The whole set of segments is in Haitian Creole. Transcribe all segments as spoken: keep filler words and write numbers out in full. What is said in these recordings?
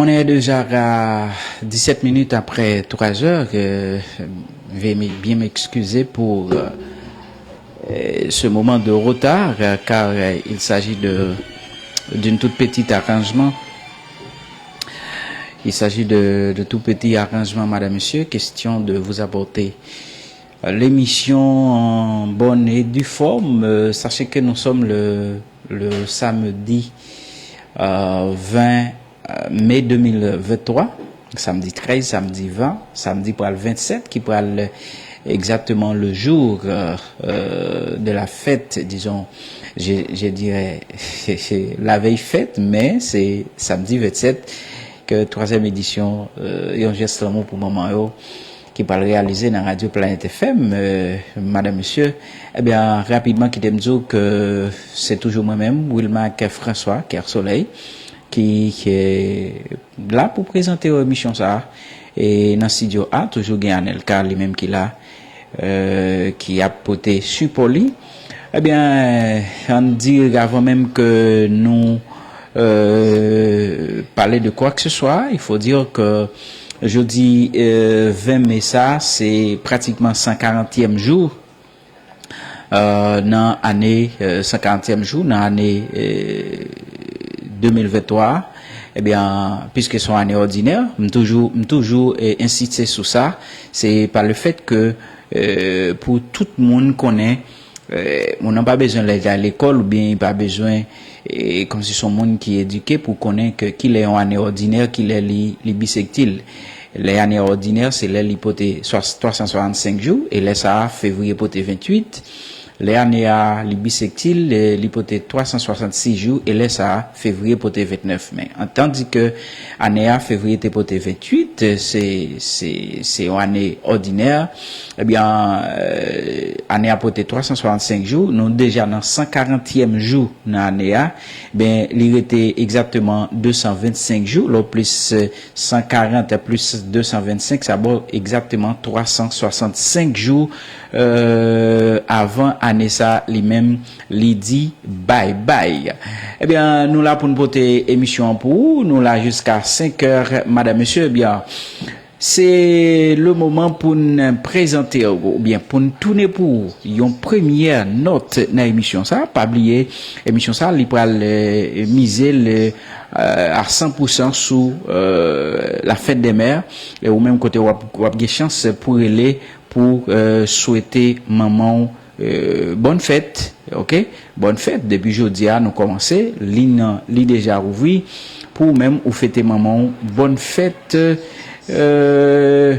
On est déjà à dix-sept minutes après trois heures. Euh, veuillez bien m'excuser pour euh, ce moment de retard, euh, car euh, il s'agit de d'une toute petite arrangement. Il s'agit de, de tout petit arrangement, madame, monsieur. Question de vous apporter euh, l'émission en bonne et due forme. Euh, sachez que nous sommes le, le samedi euh, vingt euh, mai deux mille vingt-trois, samedi treize, samedi vingt, samedi pral vingt-sept, qui pral exactement le jour euh, euh, de la fête, disons, je, je dirais, c'est la veille fête, mais c'est samedi vingt-sept que troisième édition, euh, yon jès lanmou pou manman yo, ki pral reyalize nan Radyo Planèt F M, euh, madam, mesye. Ebyen, rapidman, kite m di w ke se toujou mwen menm, Wilmac François, Kè Solèy, ki, ki la pou prezante w emisyon sa a. E nan estidyo A, toujou gen Anelka, li menm ki la, euh, ki ap pote sipò li. Ebyen, ann di avan menm ke nou euh, parler de quoi que ce soit, il faut dire que jeudi euh, vingt mai, sa, se pratikman san karantyèm jou euh, nan ane, euh, san karantyèm jou nan ane euh, de mil venntwa. Ebyen, piske se yon ane òdinè, m toujou, m toujou euh, ensiste sou sa, se pa le fèt ke euh, pou tout moun konnen, euh, moun nan pa bezwen lè l al lekòl oubyen li pa bezwen, euh, kòmsi se yon moun ki edike pou konnen ke kilè yon ane òdinè, kilè li, li bisektil. Lè ane òdinè, se lè li pote swa- twa san swasannsenk jou, e lè sa a, fevriye pote venntuit. Lè ane a, li bisektil, euh, li pote twa san swasannsis jou, e lè sa a, fevriye pote vennèf. Men, an tandi ke ane a, fevriye te pote venntuit, euh, se, se, se yon ane òdinè, ebyen, euh, ane a pote twa san swasannsenk jou, nou deja nan san karantyèm jou nan ane a, ben, li rete egzakteman de san vennsenk jou, lè w plis euh, san karant plis de san vennsenk, sa ba w egzakteman twa san swasannsenk jou euh, avan ane sa li menm li di bay bay. Ebyen, nou la pou n pote emisyon an pou ou, nou la jiska senk è, madam, mesye, ebyen, se le moman pou n prezante w, oubyen pou n tounen pou ou yon premyè nòt nan emisyon sa. Pa bliye, emisyon sa, li pral euh, mize l euh, a san pou san sou euh, la fèt dè mè, e ou menm kote w ap, w ap gen chans pou rele pou euh, swete manman w euh, bòn fèt, oke? Bòn fèt, depi jodi a nou kòmanse, liy nan, li deja ouvri, pou ou menm ou fete manman w, bòn fèt, euh,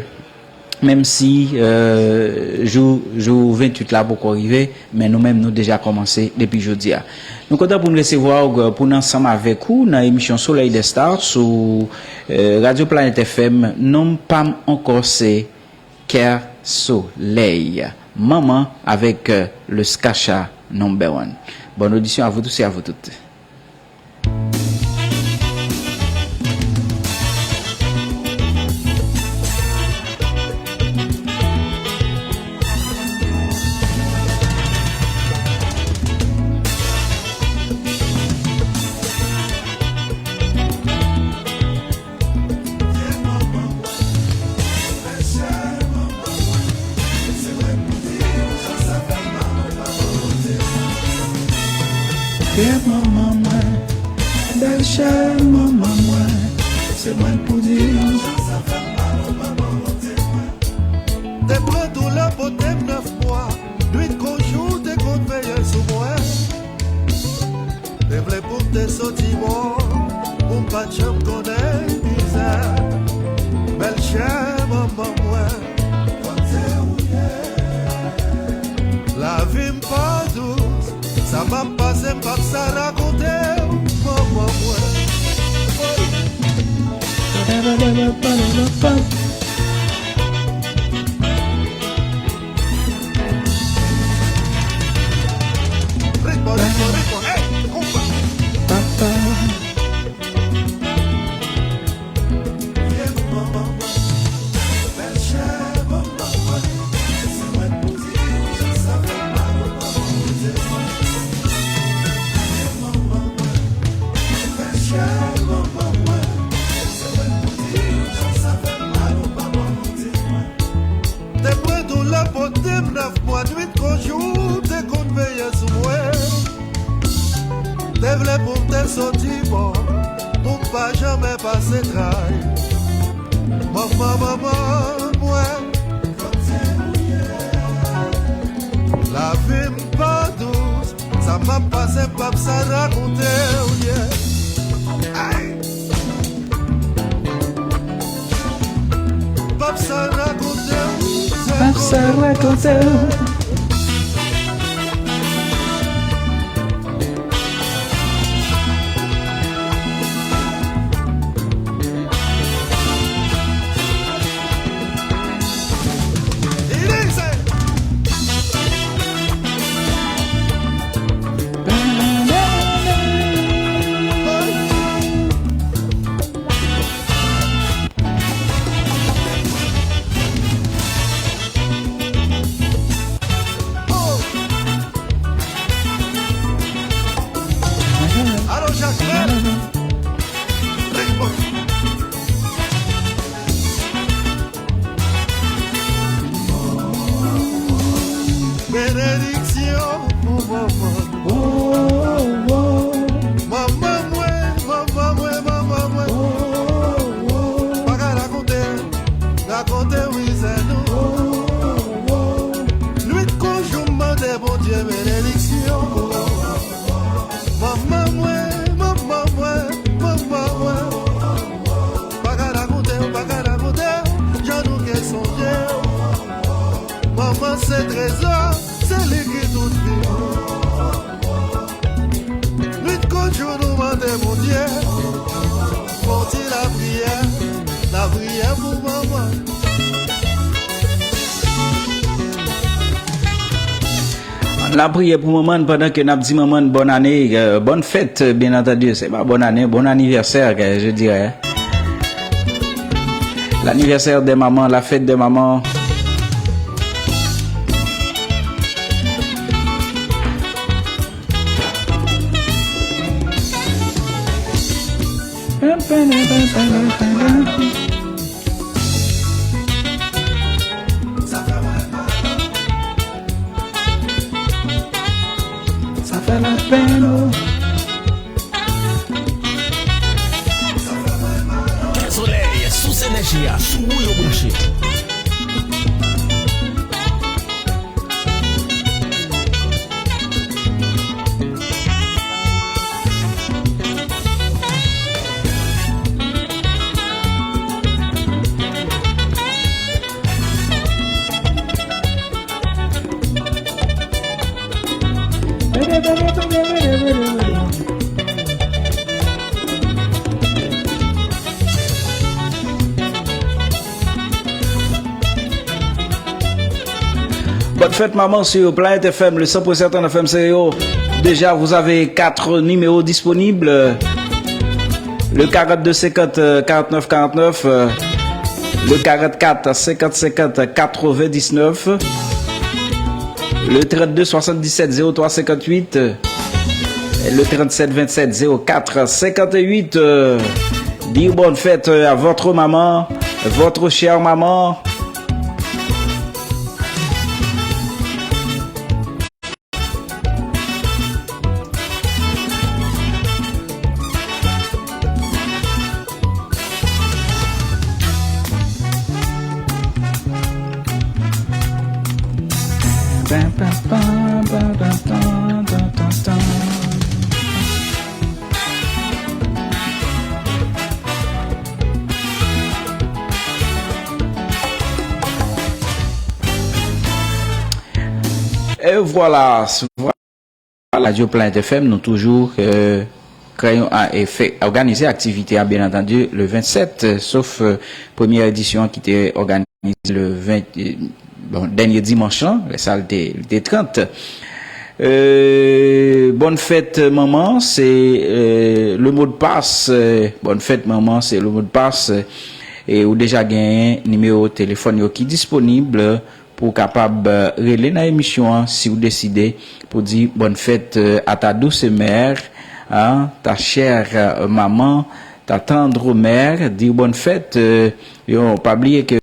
menm si euh, jou, jou venntuit la poko rive, men nou menm nou deja kòmanse depi jodi a. Nou kontan pou n resevwa w, pou n ansanm avèk ou nan emisyon Soleil des Stars sou euh, Radyo Planèt F M. Non pa m ankò se Kè Solèy, manman avèk euh, le Skacha number one. Bonne audition à vous tous et à vous toutes. Kè manman mwen, bèl chè manman mwen, se mwen pou di w. Te pran doulè pote m nèf mwa, nwit kon jou te konn veye sou mwen. Te vle pou m te soti bò, pou m pa t janm konnen mizè. Bèl chè manman mwen, kote ou ye? Lavi m pa dous, sa m ap pase m p ap sa rakonte w, manman mwen. Ritmo, ritmo, ritmo, ey, konpa. zantray. Manman, manman mwen, kote ou ye? Lavi m pa dous, sa m ap pase, p ap sa rakonte w, yeah. Ay! P ap sa rakonte w, p ap sa rakonte w. Alo, Jakmèl! Benediksyon pou manman. Manman mwen, manman mwen, manman mwen. Pa ka rakonte, rakonte mizè nou. Nwit kou jou m mande Bondye benediksyon. Manman mwen, manman mwen, manman mwen. Pa ka rakonte, pa ka rakonte, jan nou ke sonje. Manman se trezò, se li ki tout vi. Nwit kou jou nou mande Bondye, fè yon ti lapriyè, lapriyè pou manman. Ann lapriyè pou manman n pandan ke n ap di manman n bòn ane, euh, bòn fèt, byen antandi. Se pa bòn ane, bon anivèsè, ke je dirais. L'anniversaire des mamans, la fête des mamans. Sa fè lapenn, oh. Kè Solèy, sous enèji a, sou ou yo branche. Bonne fête, maman, sur Planète F M, le cent pour cent F M Stereo. Déjà, vous avez quatre numéros disponibles. Le quarante-deux cinquante, euh, quarante-neuf quarante-neuf, euh, le quarante-quatre cinquante cinquante quatre-vingt-dix-neuf, le trente-deux soixante-dix-sept zéro trois cinquante-huit, euh, et le trente-sept vingt-sept zéro quatre cinquante-huit, euh, dire bonne fête, euh, à votre maman, votre chère maman. E vwala, vwala Radyo Planet F M, nou toujou, euh, kreye, a, e fè, òganize aktivite a, byen antandi, le vennsèt, euh, sof, euh, premyè edisyon an ki te òganize le ven, euh, bon, dènye dimanch lan, lè sa l te, li te trant. Euh, bonne fête, maman, se, euh, le mot de passe, euh, bonne fête, maman, se le mot de passe, euh, e ou deja genyen nimewo telefòn yo ki disponib pou w kapab, euh, rele nan emisyon an si w deside pou di bonne fête, euh, à ta douce mère, hein, ta chère, euh, maman, ta tendre mère, dire bonne fête, euh, yo, pa bliye ke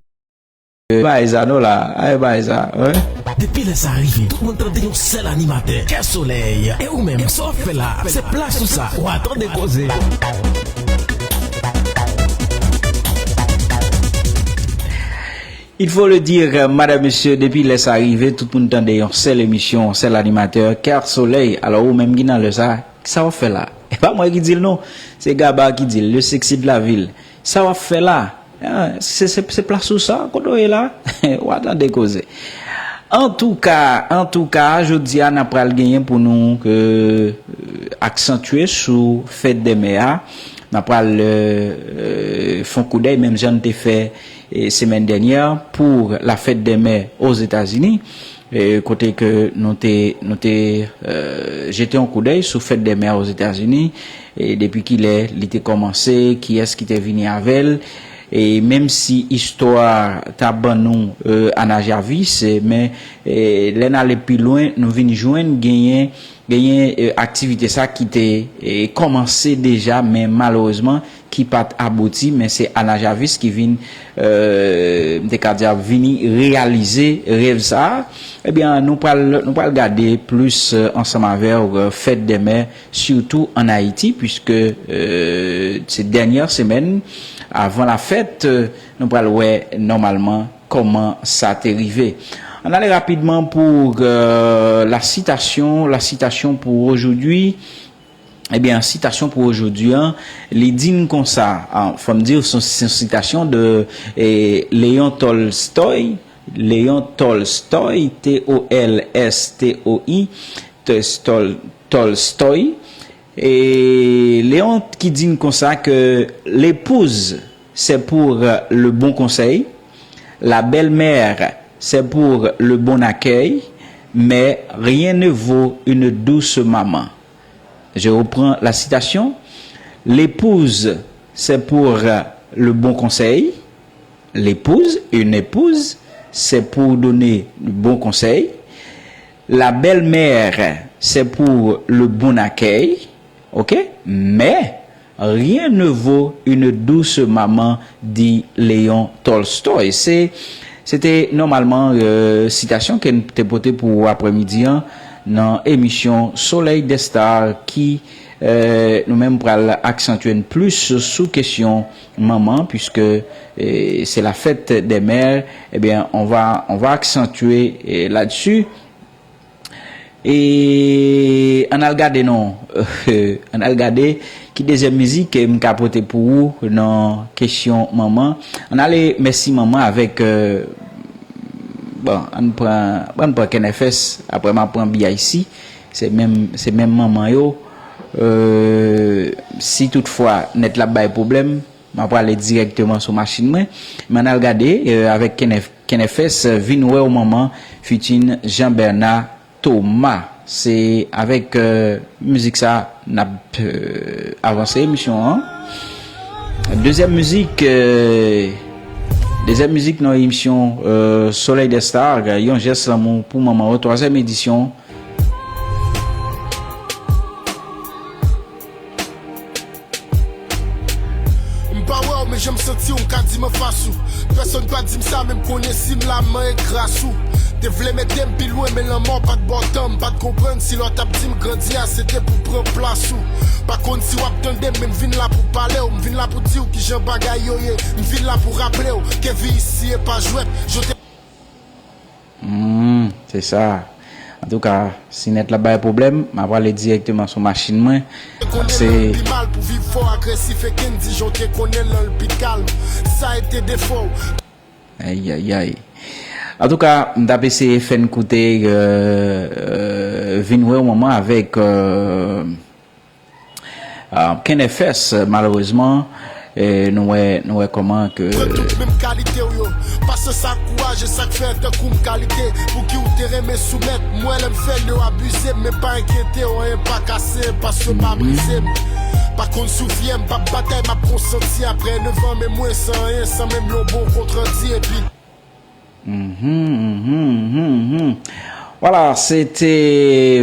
Bay sa non la, ay bay sa, wi. Depi lè sa rive, tout moun tande yon sèl animatè, Kè Solèy. E ou menm, sa w ap fè la, se plas ou sa, w a tande koze. Il faut le dire, madame, mesye, depi lè sa rive, tout moun tande yon sèl emisyon, yon sèl animatè, Kè Solèy. Alò, ou menm ki nan lè sa, sa w ap fè la? E pa mwen ki di l non, se Gaba ki di l, le sexy de la ville. Sa w ap fè la? Ah, se, se, se plas ou sa, kote w ye la? W a tande koze. Antouka, antouka, jodi a, n ap pral genyen pou nou, euh, aksantye sou fèt dè mè a. N ap pral, euh, euh, fè yon koudèy, menm jan n te fè, eh, semèn dènyè, pou la fête des mères aux États-Unis, eh, kote ke nou te, nou te, euh, jete yon koudèy sou fèt dè mè Ozetazini, e depi kilè li te kòmanse, kiyès ki te vini avè l, e menm si istwa ta ban nou, euh, Anna Jarvis, eh, men, eh, lè n ale pi lwen, nou vin jwenn genyen, genyen, eh, aktivite sa ki te, eh, kòmanse deja, men malerezman, ki pa t abouti, men se Anna Jarvis ki vin, euh, m te ka di ap vini reyalize rèv sa a. Ebyen, nou pral, nou pral gade plis, euh, ansanm avè w, euh, fèt dè mè, sitou ann Ayiti, puiske, euh, se dènyè semèn avan la fèt, euh, nou pral wè nòmalman kòman sa te rive. Ann ale rapidman pou, euh, la citation, la citation pour aujourd'hui. Ebyen, sitasyon pou ojodi an, li di n konsa, ah, fò m di w, se yon, se yon sitasyon de, eh, Léon Tolstoy, Léon Tolstoy, T O L S T O I, Tolstoy, Tolstoy. E Léon ki di n konsa ke l'épouse, c'est pour le bon conseil, la belle-mère, c'est pour le bon accueil, mais rien ne vaut une douce maman. Je reprends la citation. L'épouse, c'est pour le bon conseil. L'épouse, une épouse, c'est pour donner de bons conseils. La belle-mère, c'est pour le bon accueil. OK? Mais rien ne vaut une douce maman, dit Léon Tolstoy. Se, se te nòmalman, euh, sitasyon ke n te pote pou ou aprèmidi an nan emisyon Soleil des Stars ki, euh, nou menm pral aksantye n plis sou kesyon manman, puiske, euh, c'est la fête des mères. Ebyen, on va, on va accentuer, euh, là-dessus. E ann al gade non. Ann al gade ki dezyèm mizik ke m ka pote pou ou nan kesyon manman. Ann ale mèsi manman avèk, euh, bon, ann pran, ann pran Ken F S, apre m ap pran B I C. Se menm, se menm manman yo. Euh, si toutfwa nèt la bay pwoblèm, m ap prale dirèkteman sou machin mwen. Men ann al gade, euh, avèk Ken F, Ken F S, euh, Vin wè w manman, featuring Jean Bernard Thomas. Se avèk, euh, mizik sa n ap, euh, avanse emisyon an. Dezyèm mizik, euh, dezyèm mizik nan emisyon, euh, Soleil des Stars, Yon jès lanmou pou manman w, twazyèm edisyon. M pa wè w, men jan m santi w, m ka di m anfas ou. Pèsonn pa di m sa, men m konnen si m la, man e gras ou. Te vle mete m pi lwen, men lanmò pa t ba w tan, m pa t konprann si lè w t ap di m grandi a, se te pou pran plas ou. Pa konn si w ap tande m, men m vin la pou pale w, m vin la pou di w kijan bagay yo ye, m vin la pou raple w ke vi isi e pa jwèt. Yo te Hmm, se sa. Antouka, si nèt la bay pwoblèm, m ap prale dirèkteman sou machin mwen. Konnen se lè l pi mal pou viv fò, agresif e kenn di jan w te konnen lè l pi kalm. Sa e te defo w. Ayayay. Antouka, m t ap eseye fè n koute, euh, euh, Vin wè w manman avèk, euh, Ah, Ken F S, malerezman, eh, nou wè, nou wè kòman ke Pran tout menm kalite w yo. Pasyans ak kouraj, e sa k fè tankou m kalite. Pou ki w te renmen soumèt, m wè lè m fè l, yo abize m, men pa enkyete w, anyen pa kase m, paske m pa brize m. Pa konn si w fyè m, p ap batay, m ap konsanti. Apre nèf an, men mwen san anyen, san menm yon bon kontrandi, epi Mhm, mhm, mhm, mhm. Vwala, se te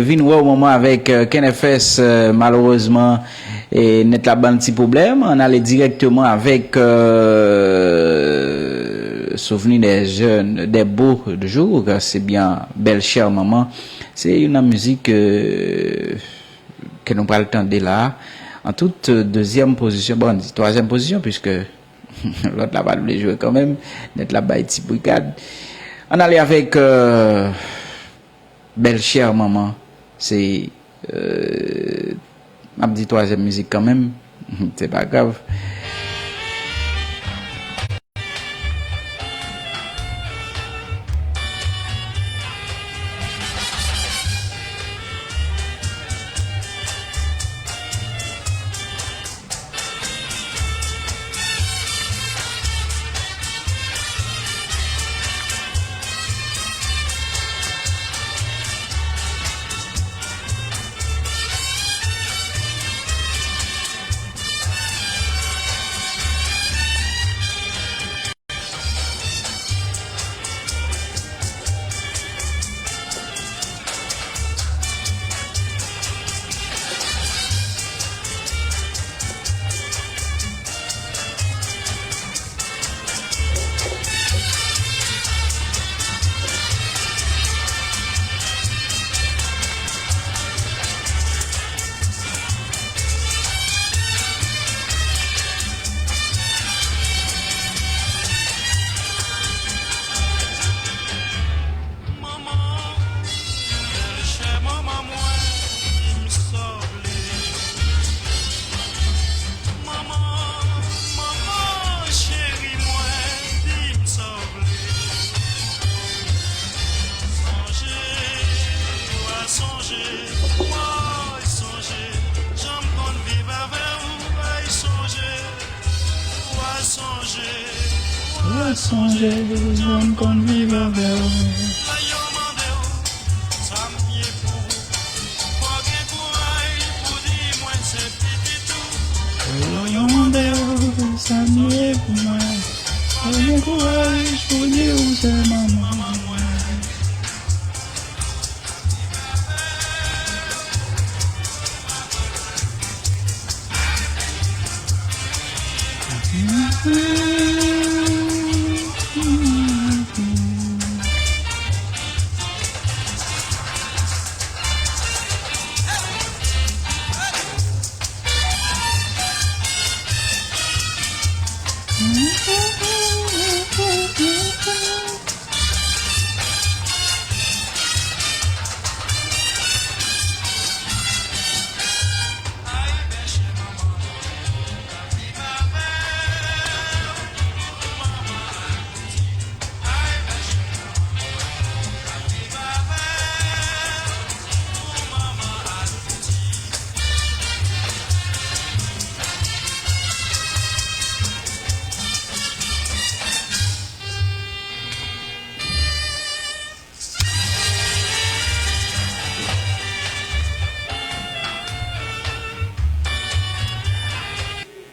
Vin wè w manman avèk, euh, Ken F S, euh, malerezman, e nèt la ban l ti pwoblèm. Ann ale dirèkteman avèk, euh, Souvenir des jeunes, des beaux jours, c'est bien Belle Chère Maman. Se youn nan mizik, euh, ke nou pral tande la. An tout, euh, dezyèm pozisyon, bon, twazyèm pozisyon, puiske Lòt la pa t vle jwe kanmenm. Nèt la bay ti brigad. Ann ale avèk euh, Bèl Chè Manman. Se euh, m ap di twazyèm mizik kanmenm. Se pa grav. Manman, bèl chè manman mwen, di m sa w vle. Manman, manman cheri mwen, di m sa w vle. Sonje, w a sonje, w a sonje, jan m konn viv avè w, ay sonje. W a sonje, w a sonje, jan m konn viv avè w. Lè yo mande w, sa m ye pou ou, fò w gen kouraj pou di mwen se pitit ou. Lè yo mande w, sa m ye pou mwen, fò w gen kouraj pou di ou se manman mwen.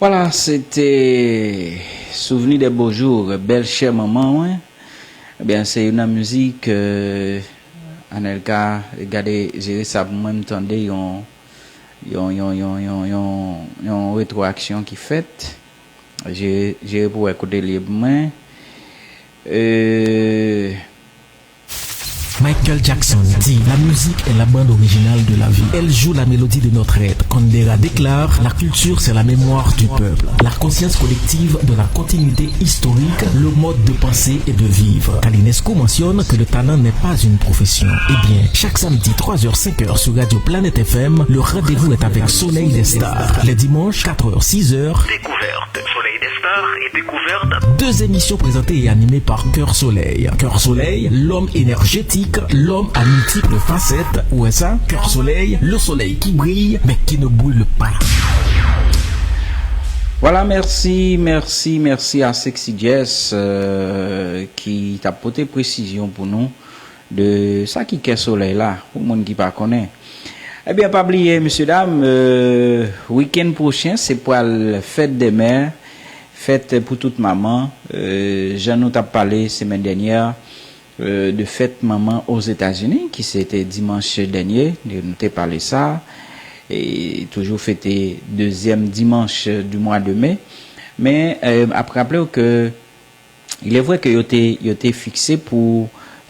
Vwala, se te Souvni de bo jou, Bèl Chè Manman mwen. Ebyen, se youn nan mizik euh, Anelka, gade, jere sa pou mwen, m tande yon yon yon yon yon yon yon retwoaksyon ki fèt. Jere, jere pou wè kote l ye pou mwen. Euh, Michael Jackson dit, la musique est la bande originale de la vie. Elle joue la mélodie de notre être. Kandera déclare, la culture, c'est la mémoire du peuple, la conscience collective de la continuité historique, le mode de penser et de vivre. Kalinesco mentionne que le talent n'est pas une profession. Eh bien, chaque samedi, trois heures, cinq heures sur Radio Planète F M, le rendez-vous est avec Soleil des Stars. Les dimanches, quatre heures, six heures. Découverte. Soleil des Stars et découverte. Deux émissions présentées et animées par Cœur Soleil. Cœur Soleil, l'homme énergétique, l'homme à multiples facettes. Ou wè sa? Cœur Soleil, le soleil qui brille, mais qui ne brûle pas. Vwala, mèsi, mèsi, mèsi a Sexy Jess euh, ki t ap pote presizyon pou nou de sa ki kè solèy la, pou moun ki pa konnen. Ebyen, pa bliye, mesye dam, euh, wikenn pwochen, se pral fèt dè mè, fèt pou tout manman, euh, jan nou t ap pale semèn dènyè, euh, de fèt manman Ozetazini, ki se te dimanch dènye, nou te pale sa, e toujou fete dezyèm dimanch di mwa de me. Men, euh, ap raple w ke il est vrai ke yo te, yo te fikse pou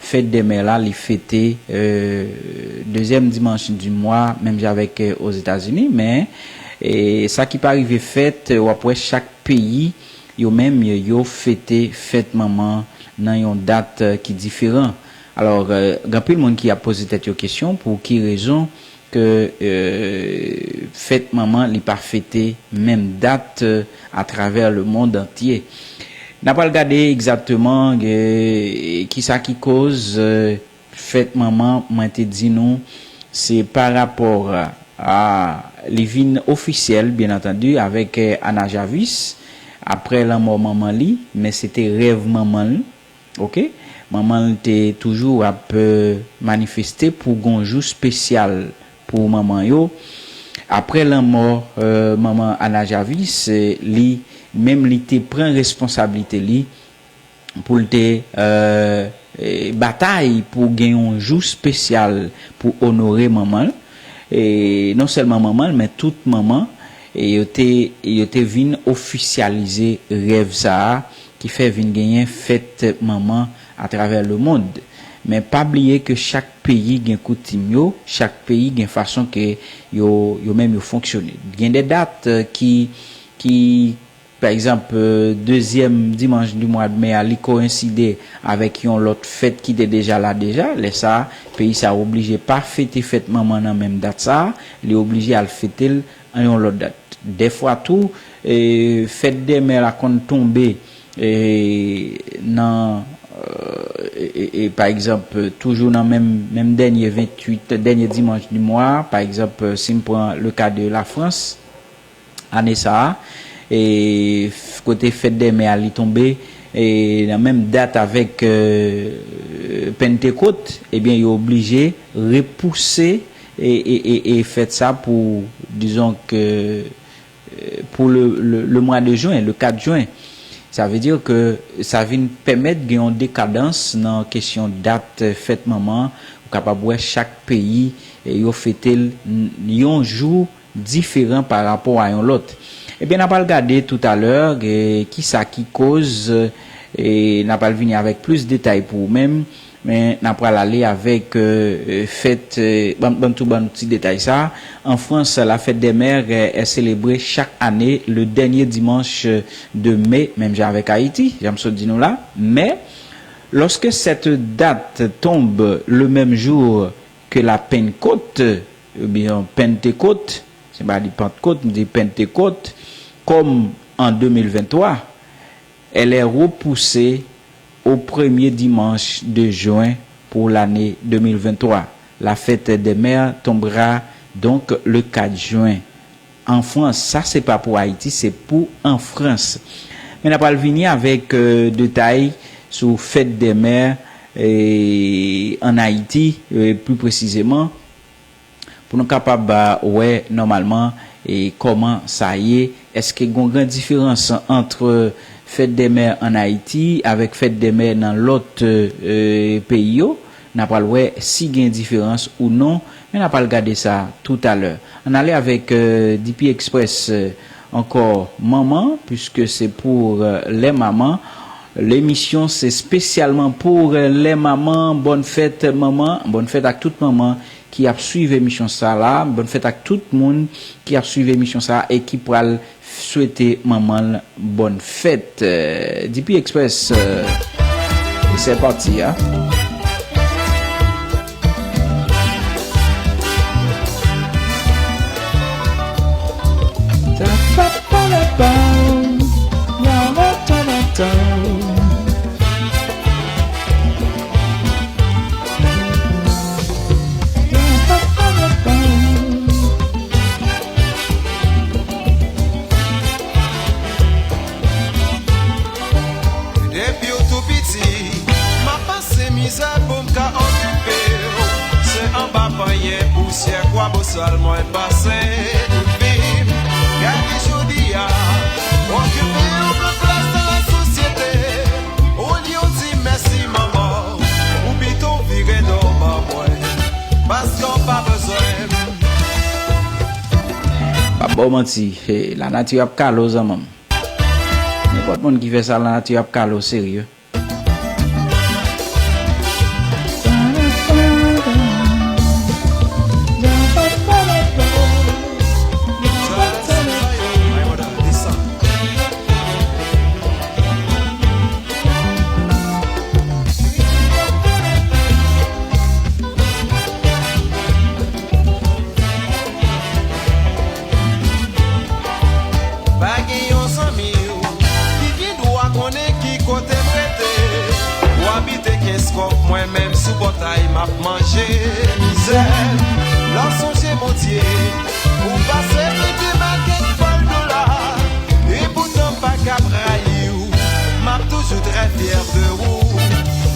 fèt dè mè la, li fete euh, dezyèm dimanch di mwa, menm jan avèk euh, Ozetazini, men e, sa ki pa rive fèt, w ap wè chak peyi yo menm, yo fete fèt manman nan yon dat, eh, ki diferan. Alò, eh, gen anpil moun ki ap poze tèt yo kesyon pou ki rezon ke, eh, fèt manman li pa fete menm dat, eh, atravè le mond antye. N a pral gade egzakteman, eh, kisa ki koz, eh, fèt manman, mwen te di nou, se pa rapò a, li vin ofisyèl, byen antandi, avèk, eh, Ana Jarvis, aprè lanmò manman li, men se te rèv manman l, oke? Manman l te toujou ap, eh, manifeste pou gon jou espesyal pou manman yo. Aprè lanmò, eh, manman Ana Jarvis, eh, li menm li te pran responsablite li pou l te, eh, eh, batay pou gen yon jou espesyal pou onore manman l. E non sèlman manman l, men tout manman, e yo te, yo te vin ofisyalize rèv sa a, ki fè vin genyen fèt manman atravè le mond. Men pa bliye ke chak peyi gen koutim yo, chak peyi gen fason ke yo, yo menm yo fonksyone. Gen de dat, eh, ki, ki, pa egzanp, eh, dezyèm dimanch di mwa de me a, li koyenside avèk yon lòt fèt ki te deja la deja. Lè sa a, peyi sa a oblije pa fete fèt manman nan menm dat sa a, li oblije al fete l an yon lòt dat. Dèfwa tou, eh, fèt dè mè la konn tonbe, eh, nan, eh, e, e, e, pa egzanp, toujou nan menm, menm dènye venntuit, dènye dimanch di mwa a, pa egzanp, si m pran le ka de Lafrans, ane sa a, e, f-, kote fèt dè mè a li tonbe, e, nan menm dat avèk, eh, Pentekot, ebyen, yo oblije repouse e, e, e, e fèt sa pou, dizon ke, eh, pou le, le, le mwa de jen, le kat jen. Sa vle di ke sa vin pèmèt gen yon dekadans nan kesyon dat, eh, fèt manman. Ou kapab wè chak peyi, eh, yo fete l n-, yon jou diferan pa rapò a yon lòt. Ebyen, n a pral gade toutalè, eh, kisa ki koz, eh, n a pral vini avèk plis detay pou ou menm. Men n a pral ale avèk, eh, fèt, eh, ban, ban tou ban nou ti detay sa. An Frans, la fête des mères, eh, est célébrée chaque année le dernier dimanche de mai, menm jan avèk Ayiti, jan m sot di nou la. Mais, lorsque cette date tombe le même jour que la Pentecôte, oubyen Pentekot, se pa di Pantkot, m di Pentekot, comme en deux mille vingt-trois, elle est repoussée au premier dimanche de juin pour l'année deux mille vingt-trois. La fête des mères tombera donc le quatre juin. En France, sa se pa pou Ayiti, se pou an Frans. Men n a pral vini avèk, eh, detay sou fèt dè mè, eh, an Ayiti, eh, pli presizeman. Pou nou kapab, ah, wè nòmalman e kòman sa ye, èske gon gran diferans ant fèt dè mè ann Ayiti avèk fèt dè mè nan lòt, eh, peyi yo? N a pral wè si gen diferans ou non, men n a pral gade sa toutalè. Ann ale avèk, eh, D P Express, eh, ankò manman, puiske se pour, eh, les mamans. Lemisyon se espesyalman pour, eh, les mamans. Bòn fèt manman, bòn fèt ak tout manman ki ap swiv emisyon sa la. Bòn fèt ak tout moun ki ap swiv emisyon sa e ki pral swete manman l bòn fèt. Eh, D P Express, eh, c'est parti, hein. Depi w tou piti, m ap pase mizè pou m ka okipe w. Se anba panyen pousyè kwabosal mwen pase tout vi m. Gade jodi a, okipe w pran plas nan lasosyete. Olye w di mèsi manman, ou pito w vire do ban mwen, paske w pa bezwen m. Pa ba w manti, he, lanati ap kale w zanmi m. Nenpòt moun ki fè sa, lanati ap kale w serye. Ou pase piti makèt fòl dola, epoutan m pa ka rayi w. M ap toujou trè fyè de ou,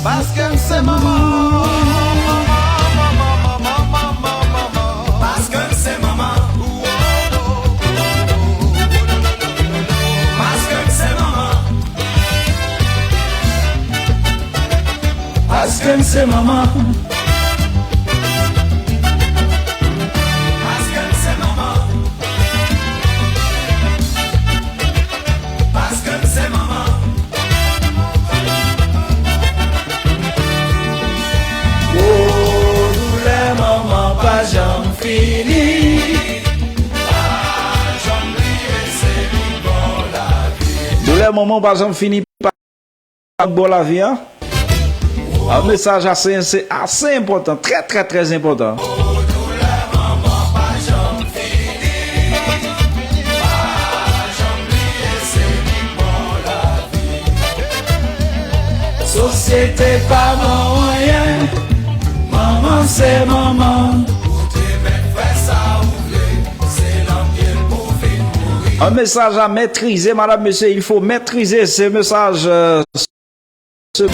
paske m se manman. Paske m se manman. Paske m se manman. Paske m se manman. Paske m se manman. Paske m se manman. O, doulè manman pa janm fini. Pa janm bliye se li bon lavi. Doulè manman pa janm fini. Ak bon lavi an. An mesaj ase, ase, ase enpòtan, trè, trè, trè enpòtan. Sosyete pa ban w anyen, manman se manman. Ou te mèt fè sa ou vle, se nan pye l pou vin mouri. An mesaj a mètrize, madam, mesye, il faut maîtriser ce message, euh, ce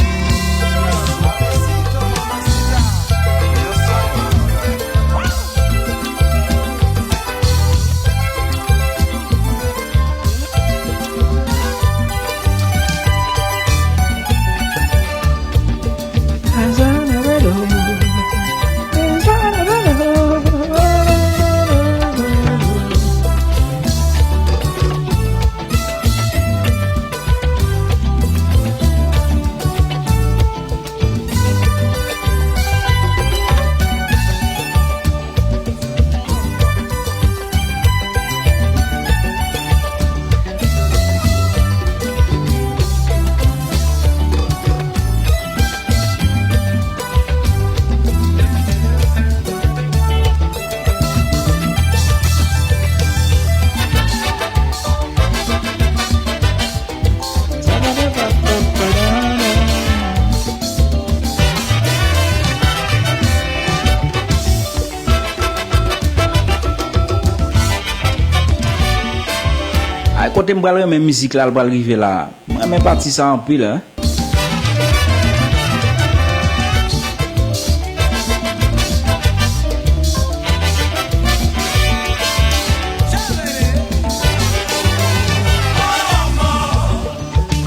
Ay, kote m pral renmen mizik la, l pral rive la. M renmen pati sa anpil, en.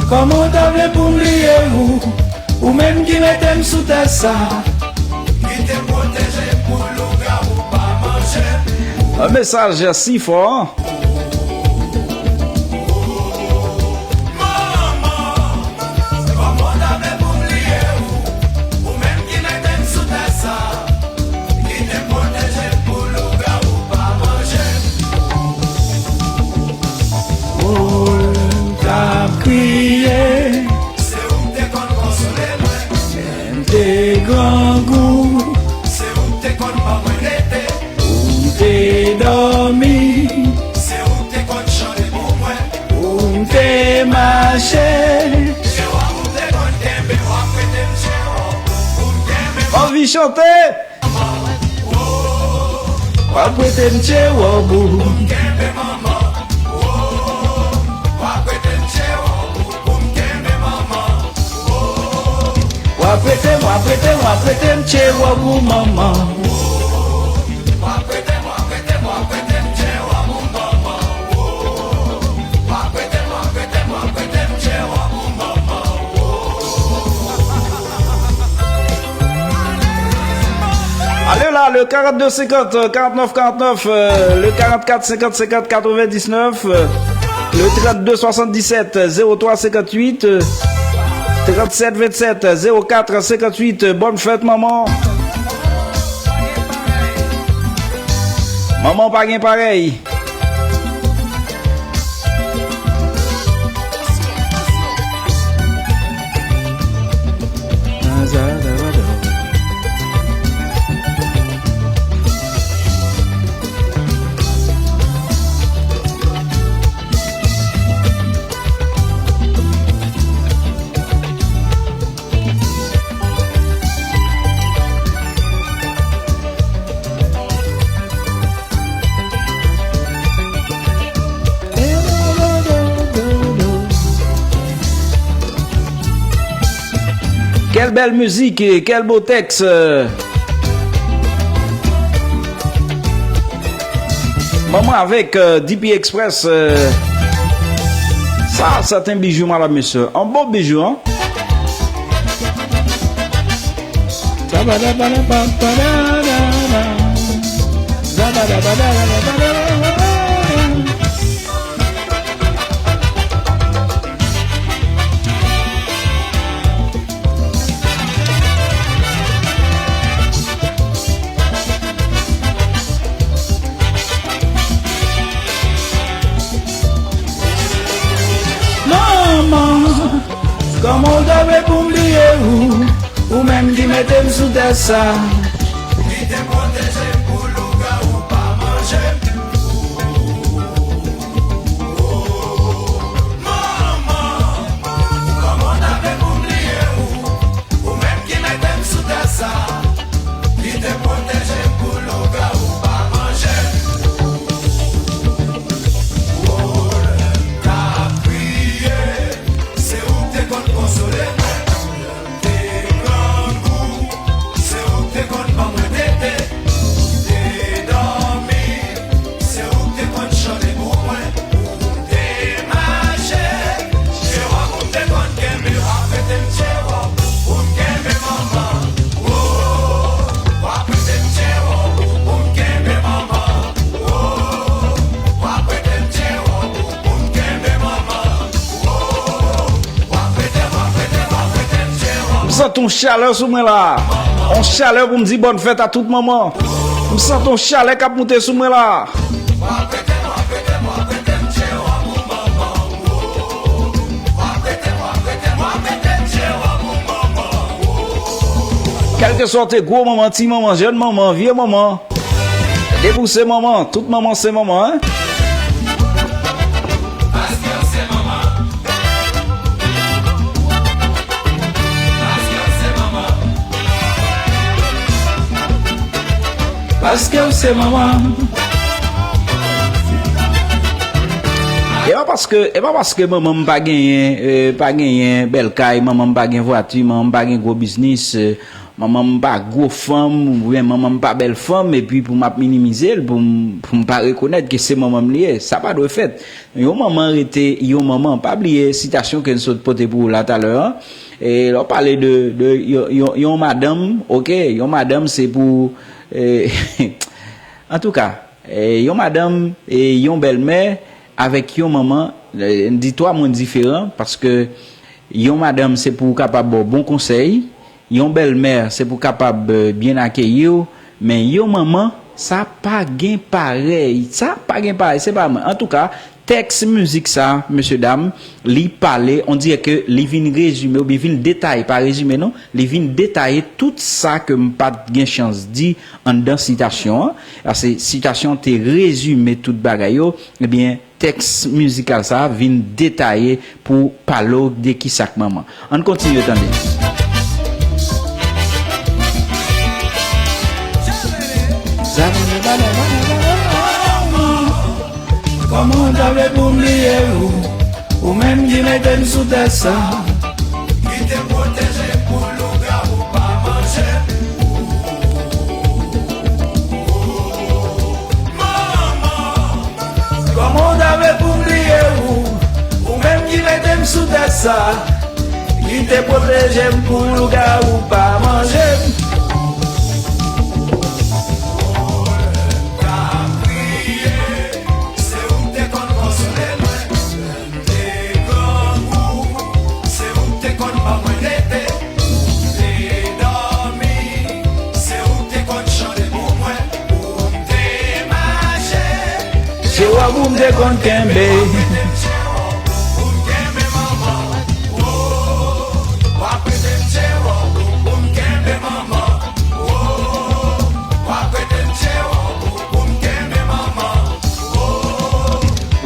Kòman w ta vle pou m bliye ou, ou menm ki mete m sou tè sa? Ki te pwoteje m pou lougawou pa manje m. Yon mesaj si fò. Manman, kòman w ta vle pou m bliye ou, ou menm ki mete m sou tè sa? Ki te pwoteje m pou lougawou pa manje m. O, m t ap kriye. Se ou k te konn konsole mwen. Lè m te grangou. Se ou k te konn ban mwen tete. Ou m te dòmi. Se ou k te konn chante pou mwen. Ou m te mache. Tchewòb ou te konn kenbe, w ap prete m tchewòb ou pou m kenbe. Anvi chante. W ap prete m tchewòb ou. W ap prete m, w ap prete m, w ap prete m tchewòb ou, manman. Allez là, le quarante-deux cinquante, quarante-neuf quarante-neuf, euh, le quarante-quatre cinquante cinquante quatre-vingt-dix-neuf, euh, le trente-deux soixante-dix-sept zéro trois cinquante-huit, euh, trente-sept vingt-sept zéro quatre cinquante-huit. Bonne fête, maman. Manman pa gen parèy. Quelle belle musique, quel beau texte. Manman avèk euh, D P Express. Euh, sa, c'est un bijou, madame, monsieur. Un beau bijou, hein? Manman, kòman w ta vle pou m bliye ou? Ou menm ki mete m sou tè sa. Ki te pwoteje m pou lougawou pa manje m. Manman, kòman w ta vle pou m bliye ou? Ou menm ki mete m sou tè sa. Ki te pwoteje m pou lougawou pa manje m. Ou ta kriye, se ou k te konn konsole mwen. Te grangou, se ou k te konn ban mwen tete. Te dòmi, se ou k te konn chante pou mwen. Ou te mache, tchewò pou m te konn kenbe. W ap rete m tchewò pou m kenbe manman. Ou, w ap rete m tchewò pou m kenbe manman. Ou, w ap rete m tchewò pou m kenbe manman. M santi yon chalè sou mwen la. Yon chalè pou m di bòn fèt a tout manman. M santi yon chalè k ap moute sou mwen la. Kèlkeswa w te gwo manman, ti manman, jèn manman, vye manman. Depi w se manman, tout manman se manman, en. Paske w se manman. Paske w se manman. E pa paske, e pa paske manman m pa genyen, eh, pa genyen bèl kay, manman m pa gen vwati, manman m pa gen gwo biznis, eh, manman m pa gwo fanm, oubyen manman m pa bèl fanm, epi pou m ap minimize l, pou m, pou m pa rekonèt ke se manman m li ye. Sa pa dwe fèt. Yon manman rete yon manman. Pa bliye sitasyon ke n sot pote pou ou la talè a. E lè w pale de, de yon, yon, yon madanm, oke, yon madanm se pou, eh, antouka, eh, yon madanm e yon bèlmè avèk yon manman, eh, n di twa moun diferan, paske yon madanm se pou kapab ba w bon konsèy, yon bèlmè se pou kapab, eh, byen akeyi w, men yon manman, sa pa gen parèy. Sa pa gen parèy, se pa mwen. Antouka, tèks mizik sa, mesye dam, li pale, on dirè ke li vin rezime oubyen vin detaye, pa rezime non, li vin detaye tout sa ke m pa t gen chans di anndan sitasyon an. Paske sitasyon an te rezime tout bagay yo, ebyen, tèks mizikal sa a vin detaye pou pale w de kisa k manman. Ann kontinye tande. Kòman w ta vle pou m bliye ou? Ou menm ki mete m sou tè sa. Ki te pwoteje m pou lougawou pa manje m. Manman, kòman w ta vle pou m bliye ou? Ou menm ki mete m sou tè sa, ki te pwoteje m pou lougawou pa manje m. Ou t ap kriye, se ou k te konn konsole mwen. M te grangou, se ou k te konn ban mwen tete. M te dòmi, se ou k te konn chante pou mwen. Ou te mache, se wòb ou m te konn kenbe.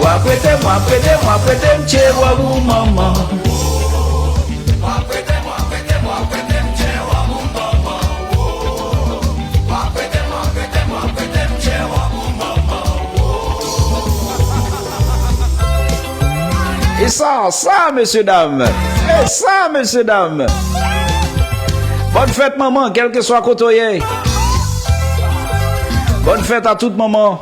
W ap prete m, w ap prete m, w ap prete m tye wòb ou manman. E sa, sa, mesye dam. E sa, mesye dam. Bòn fèt manman, kèlkeswa kote w ye. Bòn fèt a tout manman.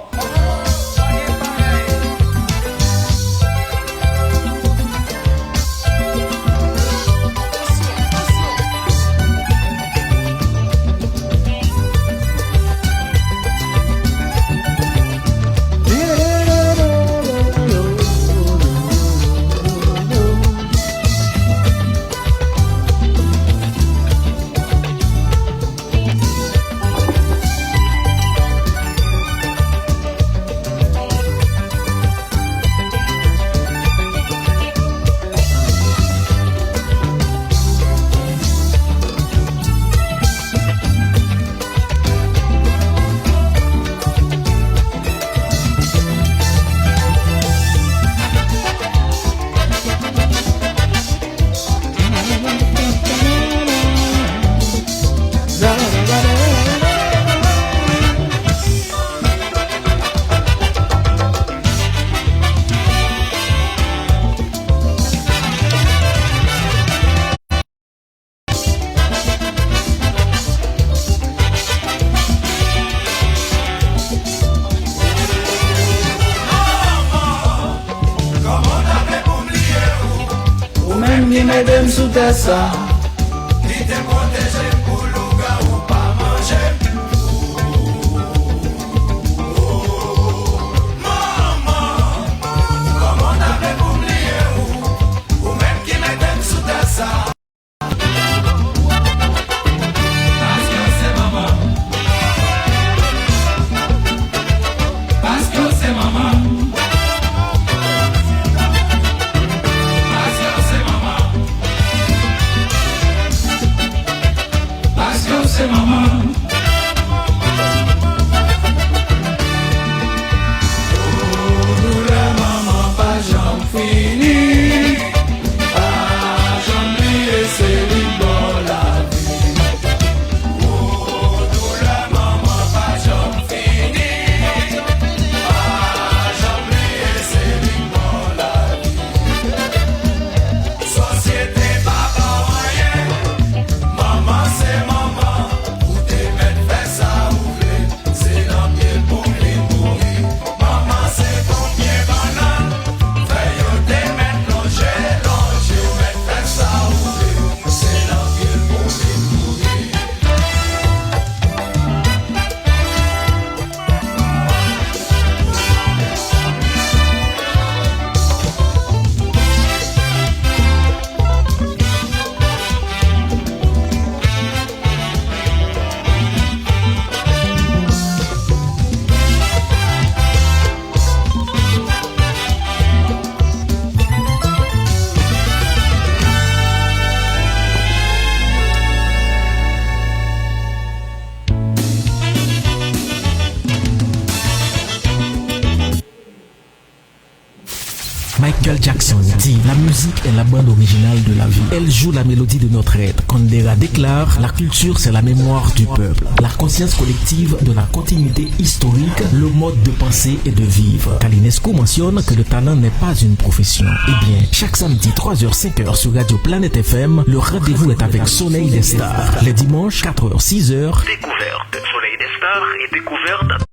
Ou menm ki mete m sou tè sa, ki te pwoteje m pou lougawou pa manje m. Manman, kòman w ta vle pou m bliye ou? Ou menm ki mete m sou tè sa. Paske w se manman. Paske w se manman. Paske w se manman. Paske w se manman. Doulè manman pa janm fini. Pa janm bliye se li k ba w lavi. Doulè manman pa janm fini. Pa janm bliye se li k ba w lavi. Sosyete pa ba w anyen. Manman se manman. Ou te mèt fè sa ou vle. Se nan pye l pou vin mouri. Manman se konbyen bannann. Fèy yo te mèt lonje, lonje. Ou mèt fè sa ou vle. Se nan pye l pou vin mouri. Michael Jackson dit : la musique est la bande originale de la vie. Elle joue la mélodie de notre être. Kandera déclare : la culture, c'est la mémoire du peuple. La conscience collective de la continuité historique, le mode de penser et de vivre. Calinesco mentionne que le talent n'est pas une profession. Eh bien, chaque samedi, trois heures, cinq heures sur Radio Planète F M, le rendez-vous est avec Soleil des Stars. Les dimanches, quatre heures, six heures. Découverte. Soleil des Stars et découverte.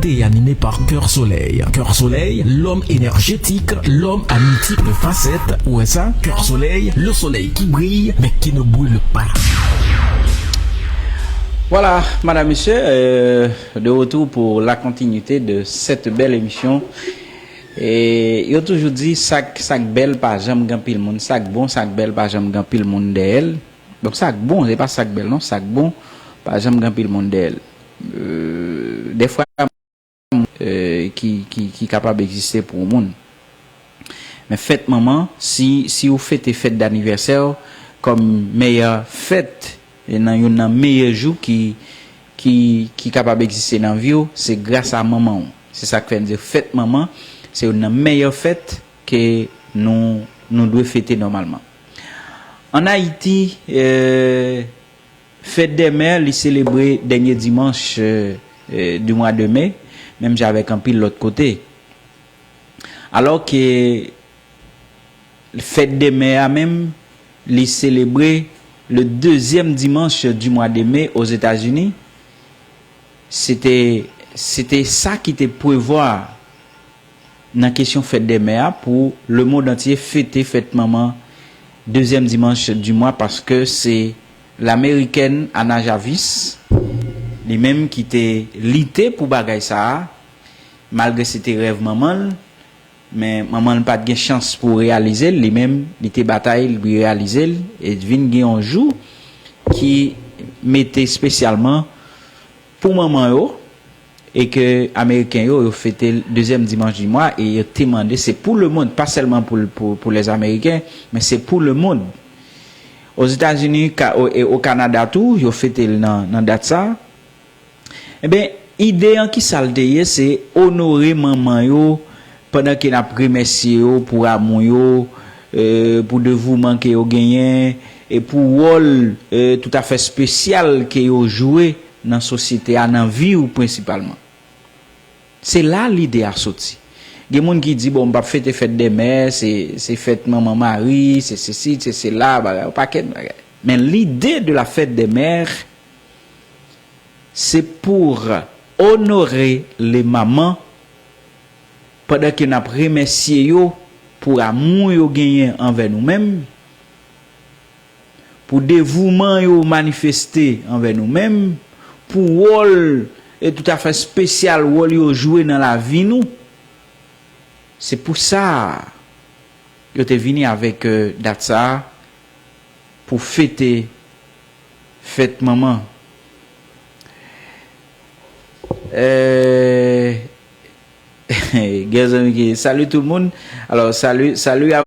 Est animé par Cœur Soleil. Cœur Soleil, l'homme énergétique, l'homme à multiples facettes. Ou wè sa? Cœur Soleil, le soleil qui brille, mais qui ne brûle pas. Voilà, madame, monsieur, euh, de retour pour la continuité de cette belle émission. E yo toujou di, sa k, sa k bèl pa janm gen anpil moun, sa k bon, sa k bèl pa janm gen anpil moun dèyè l. Donk, sa k bon, se pa sa k bèl non, sa k bon pa janm gen anpil moun dèyè l. Euh, dèfwa, euh, ki, ki, ki kapab egziste pou yon moun. Men fèt manman, si, si ou fete fèt danivèsè w kòm meyè fèt, e nan youn nan meyè jou ki, ki, ki kapab egziste nan vi w, se gras a manman w. Se sa k fè n di fèt manman, se youn nan meyè fèt ke nou, nou dwe fete nòmalman. Ann Ayiti, euh, Fèt dè mè, li selebre dènye dimanch, euh, euh, di mwa de me, menm jan avèk anpil lòt kote. Alò ke fèt dè mè a menm, li selebre le deuxième dimanche du mois de mai aux États-Unis, se te, se te sa ki te prevwa nan kesyon fèt dè mè a pou lemonn antye fete fèt manman dezyèm dimanch di mwa, paske se lameriken Anna Jarvis, li menm ki te lite pou bagay sa a, malgre se te rèv manman l, men manman l pa t gen chans pou reyalize l, li menm, li te batay, li reyalize l, e vin gen yon jou ki mete espesyalman pou manman yo, e ke Ameriken yo, yo fete l dezyèm dimanch di mwa, e yo te mande, se pou lemonn, pa sèlman pou, pou, pou lèzameriken, men se pou lemonn. Ozetazini, ka, o, e o Kanada tou, yo fete l nan, nan dat sa. Enben, ide an ki sa l te ye, se onore manman yo, pandan ke n ap remèsye yo pou amou yo, e, pou devouman ke yo genyen, e pou wòl, e, toutafè espesyal ke yo jwe nan sosyete a, nan vi w prensipalman. Se la lide a soti. Gen moun ki di, bon, m p ap fete fèt dè mè, se, se fèt manman mari, se sesi, se sela, bagay, yon pakèt bagay. Men lide de la fête des mères, c'est pour honorer les mamans, pandan ke n ap remèsye yo pou amou yo genyen anvè nou menm, pou devouman yo manifeste anvè nou menm, pou wòl, e toutafè espesyal wòl yo jwe nan lavi nou. Se pou sa yo te vini avèk, e, dat sa a pou fete fèt manman. E, gen zanmi ki, salut tout le monde. Alò, salut, salut à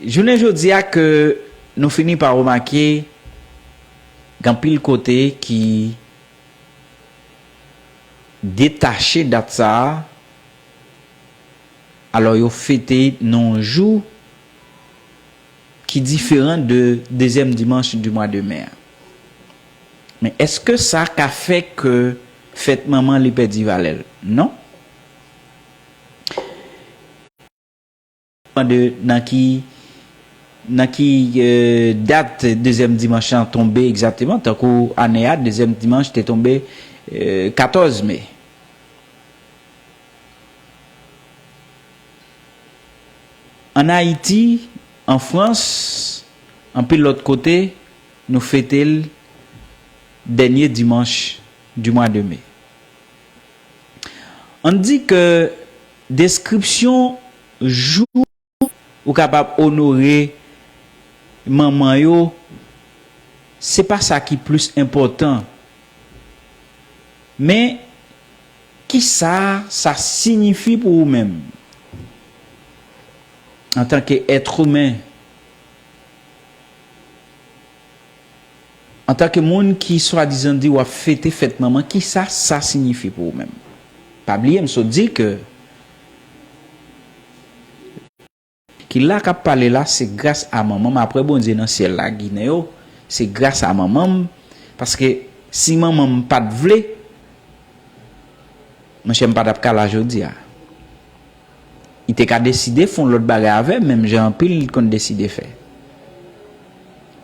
Jounen jodi a ke nou fini pa remake gen anpil kote ki detache dat sa a, alò yo fete nan yon jou ki diferan de dezyèm dimanch di mwa de mè a. Men èske sa ka fè ke fèt manman li pèdi valè l? Non. Mande nan ki, nan ki, e, dat dezyèm dimanch lan tonbe egzakteman, tankou ane a, dezyèm dimanch te tonbe, e, katòz me. Ann Ayiti, an Frans, anpil lòt kote, nou fete l dènye dimanch di mwa de me. Ann di ke deskripsyon jou ou kapab onore manman yo, se pa sa ki plis enpòtan. Men, kisa sa siyifi pou ou menm? Antanke èt imen, antanke moun ki swadizan di w ap fete fèt manman, kisa sa siyifi pou ou menm? Pa bliye, m sot di ke ki la k ap pale la, se gras a manman m. Apre Bondye nan syèl la, Ginen yo, se gras a manman m. Paske si manman m pa t vle, monchè, m pa t ap ka la jodi a. Li te ka deside fè yon lòt bagay avè m, menm jan anpil konn deside fè.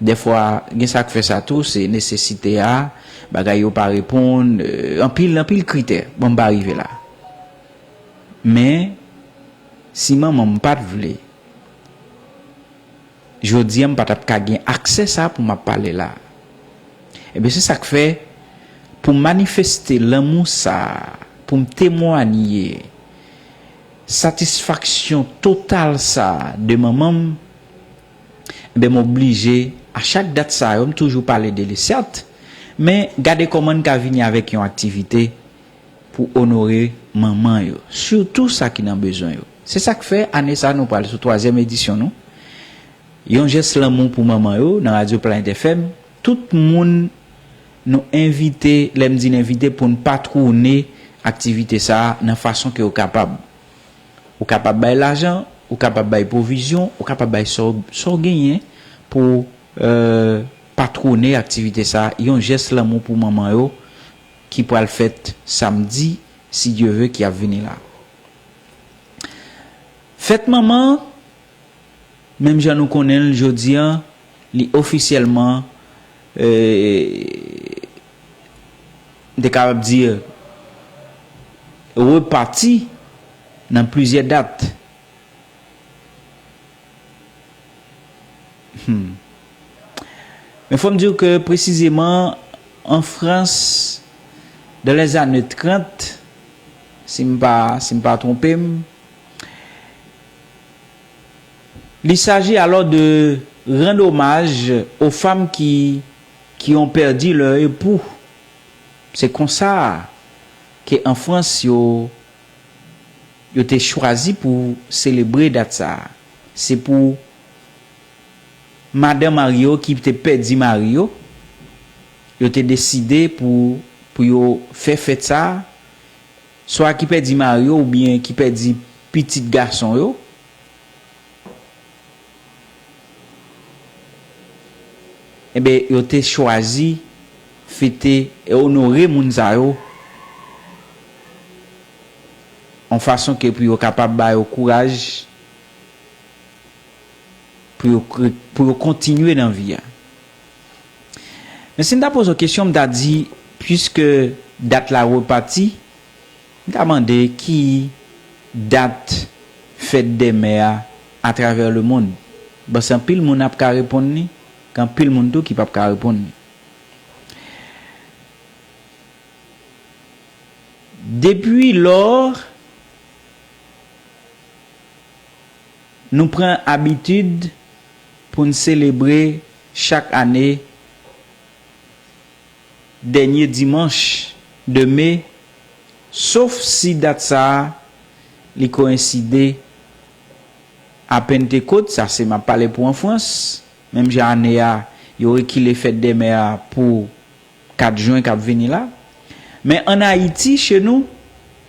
Dèfwa, gen sa k fè sa tou, se nesesite a, bagay yo pa reponn, e, anpil, anpil kritè. Bon, m pa rive la. Men, si manman m pa t vle, jodi a m pa t ap ka gen aksè sa pou m ap pale la. Ebyen, se sa k fè, pou m manifeste lanmou sa, pou m temwanye satisfaksyon total sa de manman m, ebyen, m oblije, a chak dat sa yo, m toujou pale de li, sèt, men gade kòman n ka vini avèk yon aktivite pou onore manman yo, sitou sa ki nan bezwen yo. Se sa k fè, ane sa a, nou pral sou twazyèm edisyon nou. Yon jès lanmou pou manman yo nan Radyo Planet F M. Tout moun nou envite, lè m di n envite, pou n patwone aktivite sa a nan fason ke w kapab. Ou kapab bay lajan, ou kapab bay pwovizyon, ou kapab bay sa w, sa w genyen pou, e, patwone aktivite sa a, yon jès lanmou pou manman yo ki pral fèt samdi, si Dye ve, ki ap vini la. Fèt manman, menm jan nou konnen l jodi a, Li ofisyèlman, euh, m te kapab di, repati nan plizyè dat. Hmm. Men fò m di w ke presizeman, an Frans, dans les années trente, si m pa, si m pa twonpe m, il s'agit alors de rendre hommage aux femmes qui, qui ont perdu leur époux. Se konsa ke an Frans, yo, yo te chwazi pou selebre dat sa a. Se pou madanm mari yo ki te pèdi mari yo, yo te deside pou, pou yo fè fèt sa a, swa ki pèdi mari yo oubyen ki pèdi pitit gason yo, enben, yo te chwazi fete e onore moun sa yo, yon fason ke pou yo kapab ba yo kouraj pou yo, pou yo kontinye nan vi a. Men si m ta poze w kesyon, m ta di, piske dat la repati, m ta mande ki dat fèt dè mè a atravè lemonn. Bon, se anpil moun ap ka reponn li, gen anpil moun tou ki p ap ka reponn li. Depi lò, nou pran abitid pou n selebre chak ane dènye dimanch de me, sof si dat sa a li koyenside a Pentekot, sa se m ap pale pou an Frans, menm jan ane a, yo rekile fèt dè mè a pou kat jen k ap vini la. Men ann Ayiti, che nou,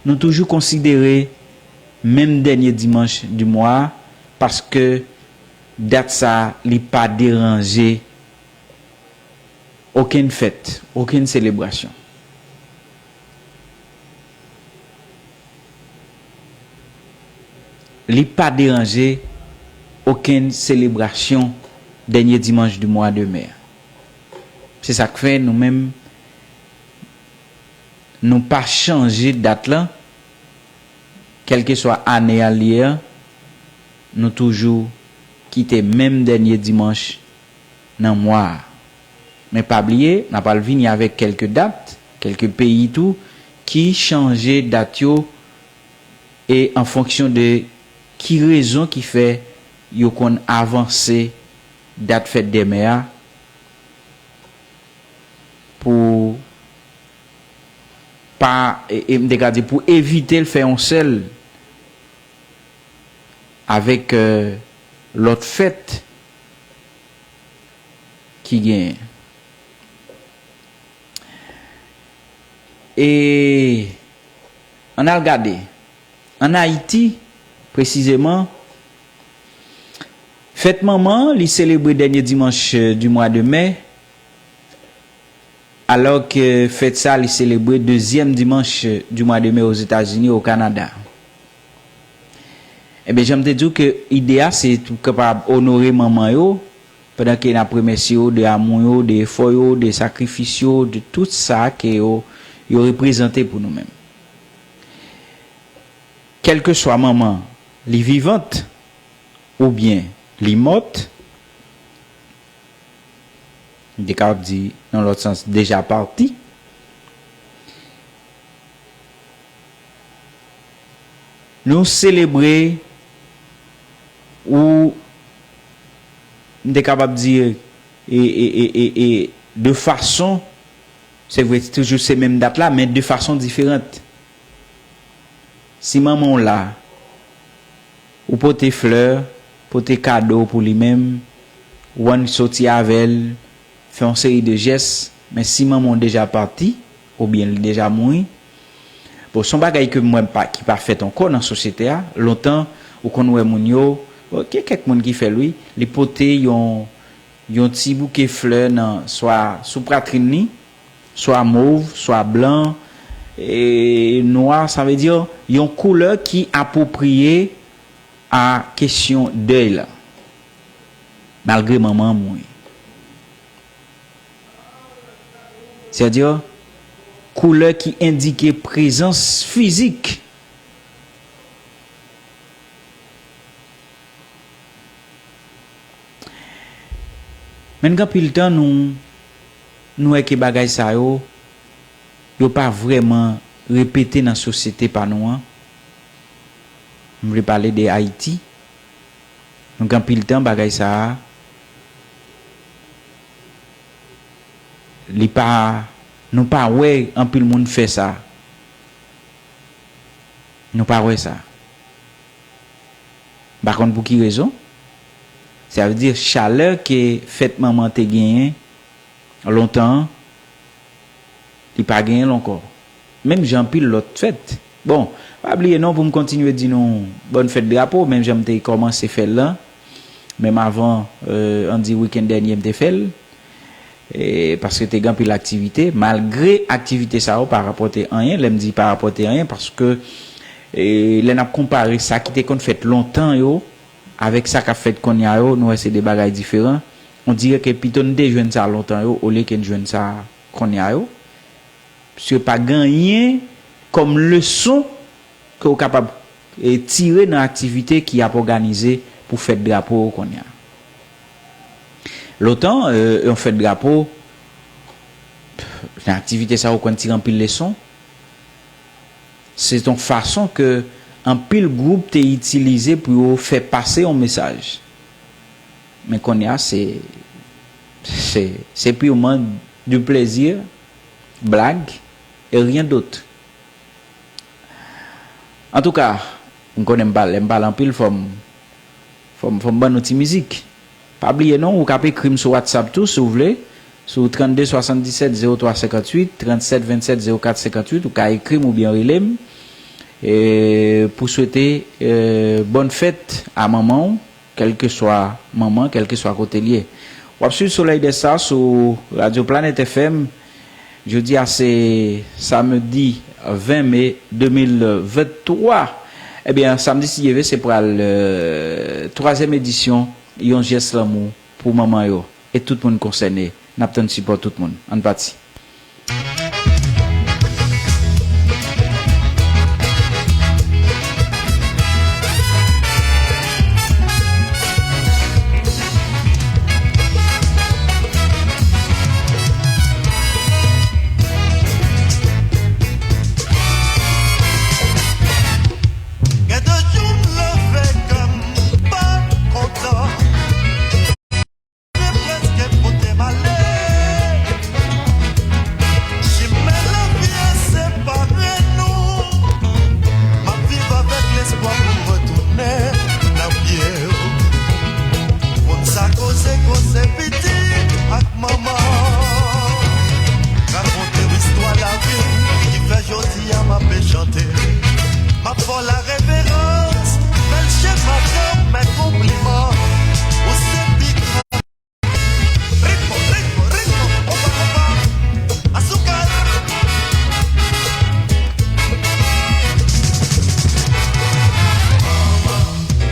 nou toujou konsidere menm dènye dimanch di mwa a, paske dat sa a, li pa deranje okenn fèt, okenn selebrasyon. Li pa deranje okenn selebrasyon dènye dimanch di mwa de me a. Se sa k fè nou menm, nou pa chanje dat lan, kèlkeswa ane a l ye a, nou toujou kite menm dènye dimanch nan mwa a. Men pa bliye, n a pral vini avèk kèlke dat, kèlke peyi tou, ki chanje dat yo e an fonksyon de ki rezon ki fè yo konn avanse dat fèt dè mè a pou pa, e, e m te ka di pou evite l fè yon sèl avèk, euh, lòt fèt ki genyen. E ann al gade, ann Ayiti, presizeman, fèt manman an, li selebre dènye dimanch, euh, di mwa de mè, alò ke fèt sa, li selebre dezyèm dimanch, euh, di mwa de mè Ozetazini, o Kanada. Ebyen, jan m te di w ke ide a, se pou kapab onore manman yo, pandan ke n ap remèsye yo de amou yo, de efò yo, de sakrifis yo, de tout sa ke yo, yo reprezante pou nou menm. Kèlkeswa manman, li vivant oubyen li mòt, m te kapab di, nan lòt sans, deja pati. Nou selebre ou, m te kapab di, e, e, e, e, e, de fason, se vre, toujou se menm dat la, men de fason diferan. Si manman w la, ou pote flè, pote kado pou li menm, ou annik soti avè l, fè yon seri de jès, men si manman w deja pati, oubyen li deja mouri, bon, se yon bagay ke m wè pa, ki pa fèt ankò nan sosyete a. Lontan, ou konn wè moun yo, bon, gen kèk moun ki fè l, wi, li pote yon, yon ti bouke flè nan, swa sou pwatrin li, swa mov, swa blan, e nwa, sa vle di yon koulè ki apwopriye a kesyon dèy la, malgre manman an mouri. Sètadi, koulè ki endike prezans fizik. Men gen anpil tan nou, nou wè ke bagay sa yo, yo pa vrèman repete nan sosyete pa nou an. M vle pale de Ayiti. Nou gen anpil tan bagay sa a, li pa, nou pa wè anpil moun fè sa. Nou pa wè sa. M pa konn pou ki rezon. Sa vle di chalè ke fèt manman te genyen lontan an, li pa genyen l ankò. Menm jan anpil lòt fèt. Bon, pa bliye non, pou m kontinye di nou bòn fèt drapo, menm jan m te kòmanse fè l lan, menm avan, euh, ann di wikenn dènye m te fè l, e, paske te gen anpil aktivite, malgre aktivite sa yo pa rapòte anyen, lè m di pa rapòte anyen, paske, e, lè n ap konpare sa ki te konn fèt lontan yo, avèk sa k ap fèt kounye a yo, nou wè se de bagay diferan. On dirè ke pito n te jwenn sa lontan yo, olye ke n jwenn sa kounye a yo. Paske pa gen anyen kòm leson ke w kapab, e, tire nan aktivite ki ap òganize pou fèt drapo yo kounye a. Lontan, e, yon fèt drapo, nan aktivite sa yo konn tire anpil leson. Se yon fason ke anpil gwoup te itilize pou yo fè pase yon mesaj. Men kounye a, se, se, se purement du plaisir, blague, et rien d'autre. Antouka, m konnen m pale, m pale anpil, fò m, fò m, fò m ban nou ti mizik. Pa bliye non, ou k ap ekri m sou WhatsApp tou, si w vle, sou trannde swasanndisèt zewo twa senkantuit, trannsèt vennsèt zewo kat senkantuit, ou ka ekri m oubyen rele m, e, pou swete, e, bòn fèt a manman w, kèlkeswa manman, kèlkeswa kote l ye. W ap swiv Soleil des Stars sou Radio Planète F M. Jodi a se samdi ven me de mil venntwa. Ebyen, samdi, si Dye vle, se pral, euh, twazyèm edisyon Yon Jès Lanmou pou manman yo e tout moun konsène. N ap tann sipò tout moun. Ann pati. Gen de jou m leve kè m pa kontan. Te prèske pote m ale. Chimen lavi a separe nou. M ap viv avèk lespwa pou m retounen nan pye w. Moun sa koze, koze pitit ak manman. Rakonte w istwa lavi m ki fè jodi a m ape chante. M ap fè w lareverans, bèl chèf madanm, men konpliman. Ou se pi gran. Ritmo, ritmo, ritmo, konpa, konpa. Asuka.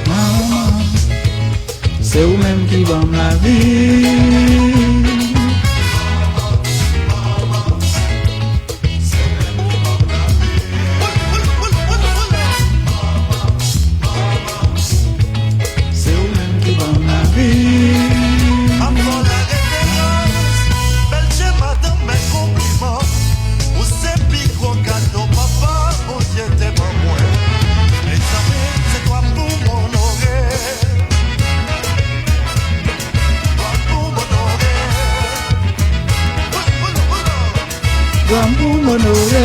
Manman, se ou menm ki ban m lavi. Se ou menm ki ban m lavi. Ankò la referans, bèl je madanm, men konpliman. Ou se pi gwo kado papa Bondye te ban mwen. Mezanmi, se twa pou m onore. Twa pou m onore. Granmoun onore.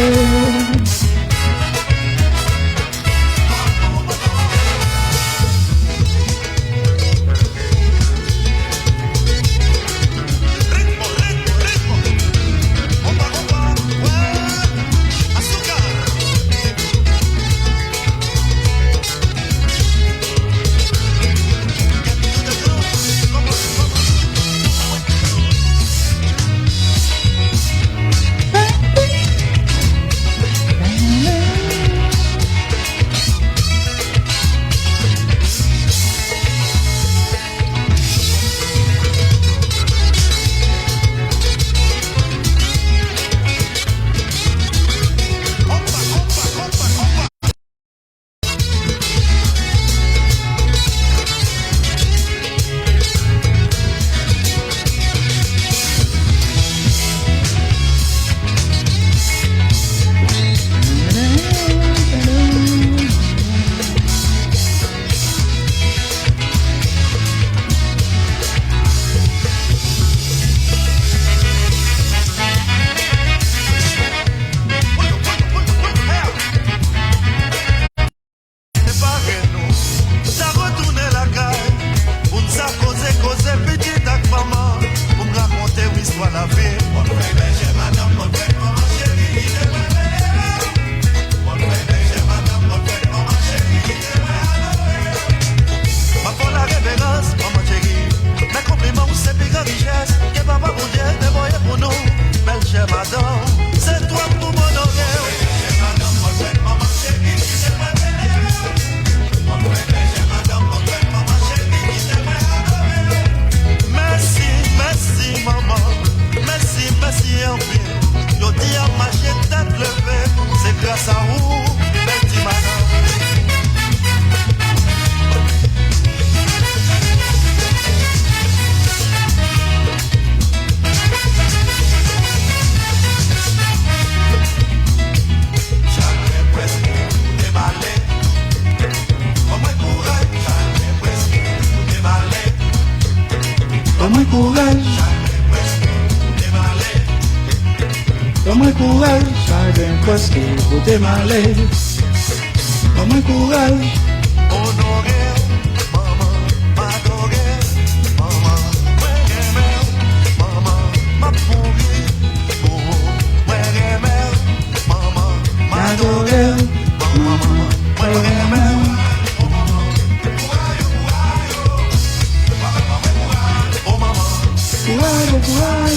Ban mwen kouraj. Ban mwen kouraj, pa gen pwès ki pote m ale. Ban mwen kouraj. Onore manman, m adore manman, mwen renmen manman, m ap mouri pou ou, mwen renmen manman, m adore manman, mwen renmen. Kouraj, kouraj.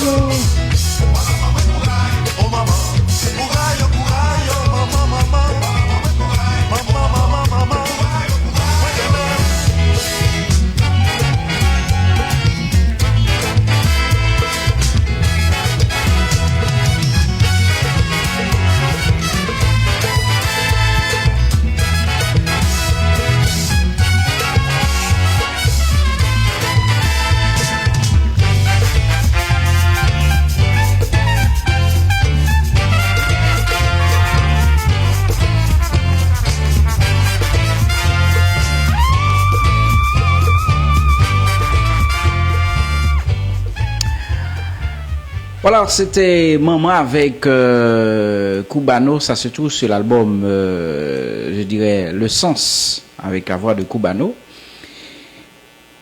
Voilà, c'était Maman avec euh, Cubano. Ça se trouve sur l'album, euh, je dirais, Le Sens, avec la voix de Cubano.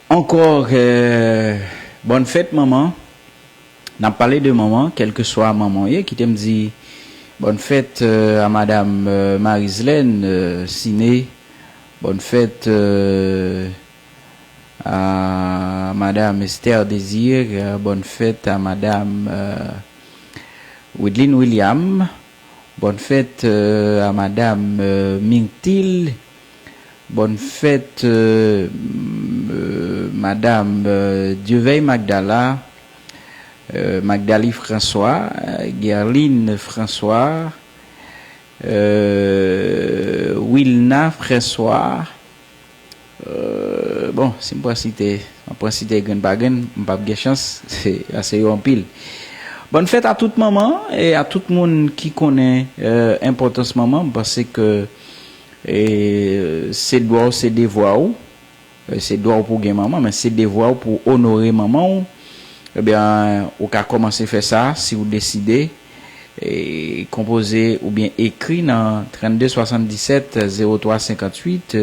Encore, euh, bonne fête, maman. N ap pale de manman, kèlkeswa manman w ye, kite m di bonne fête euh, à madame euh, Marie-Zlène euh, Siné, bonne fête euh, à madame Esther Désir, euh, bonne fête à madame euh, Widline William, bonne fête euh, à madame euh, Myrtille, bonne fête euh, euh, madame euh, Dieuveil Magdala, euh, Magdalie François, euh, Guerline François, euh, Wilna François. Euh, bon, si m pran site, m pran site grenn pa grenn, m p ap gen chans, se, se yo anpil. Bonne fête à toute maman et à tout moun ki konnen euh, enpòtans manman. M panse ke E, se dwa w, se devwa w. E, se dwa w pou w gen manman, men se devwa w pou w onore manman w. Ebyen, ou ka kòmanse fè sa si w deside e, konpoze oubyen ekri nan trannde swasanndisèt zewo twa senkantuit,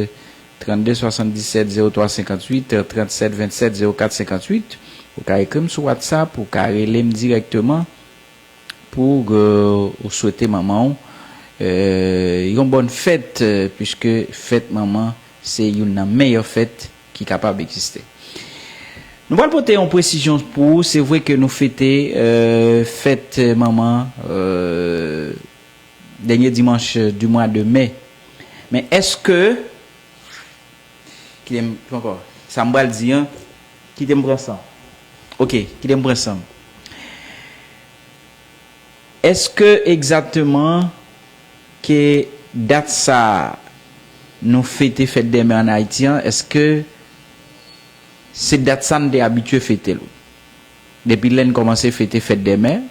trannde swasanndisèt zewo twa senkantuit, trannsèt vennsèt zewo kat senkantuit. Ou ka ekri m sou WhatsApp, ou ka rele m dirèkteman. Pou euh, ou swete manman w euh, yon bòn fèt, euh, piske fèt manman se youn nan meyè fèt ki kapab egziste. Nou pral pote yon presizyon pou ou. Se vre ke nou fete euh, fèt manman euh, dènye dimanch di mwa de mè. Men èske Kite m, ankò, sa m pral di an, kite m pran san. Ok, kite m pran san. Èske egzakteman ke dat sa a nou fete fèt dèmen ann Ayiti an, èske se dat sa n te abitye fete l? Depi lè n kòmanse fete fèt dèmen,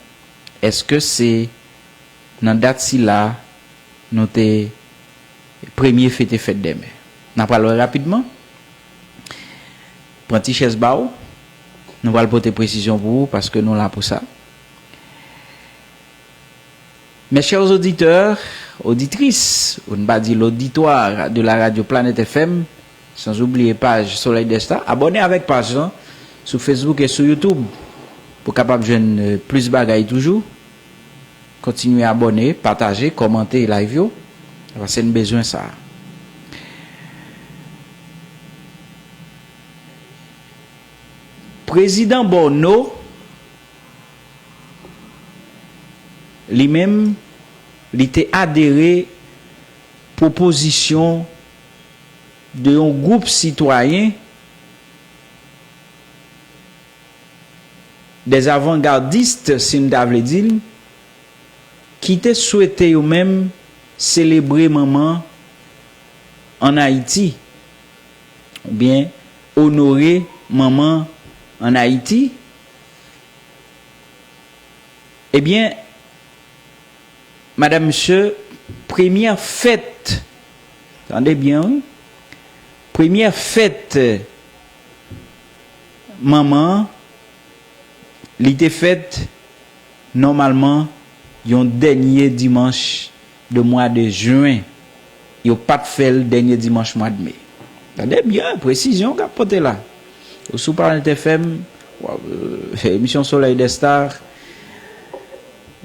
èske se nan dat sila nou te premye fete fèt dèmen? N a pral wè rapidman. Pran ti chèz ba w. Nou pral pote presizyon pou ou paske nou la pou sa. Mes chers auditeurs, auditrices, ou n pa di l'auditoire de la radio Planète F M, sans oublier paj Soleil des Stars, abòne avèk paj lan sou Facebook e sou YouTube pou kapab jwenn euh, plis bagay toujou. Kontinye abòne, pataje, kòmante live yo, paske n bezwen sa. Prezidan Borno, li menm, li te adere pwopozisyon de yon gwoup sitwayen, des avant-gardistes, si n ta vle di l, ki te swete yo menm selebre manman ann Ayiti, oubyen onore manman ann Ayiti, ebyen, madanm, mesye, premyè fèt, tande byen, wi, premyè fèt manman an, Li te fèt nòmalman yon dènye dimanch de mwa de jen. Yo pa t fè l dènye dimanch mwa de me. Tande byen, presizyon k ap pote la. Ou sou Planet F M, w ap, euh, emisyon Soleil des Stars.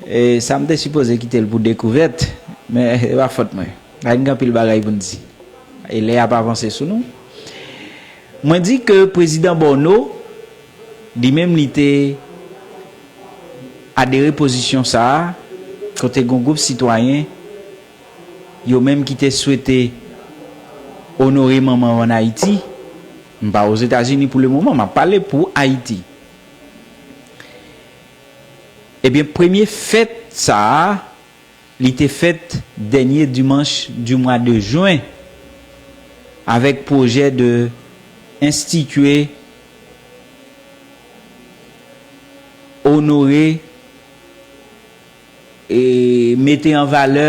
E sa m te sipoze kite l pou dekouvèt, men e pa fòt mwen. Ay, gen anpil bagay pou n di. E lè ap avanse sou nou. Mwen di ke prezidan Borno, li menm, li te adere pozisyon sa a, kote gen yon gwoup sitwayen, yo menm ki te swete onore manman yo ann Ayiti. M pa Ozetazini pou le moman, m ap pale pou Ayiti. Ebyen, premye fèt sa a, li te fèt dènye dimanch di mwa de jen, avèk pwojè de enstitye, onore e mete an valè,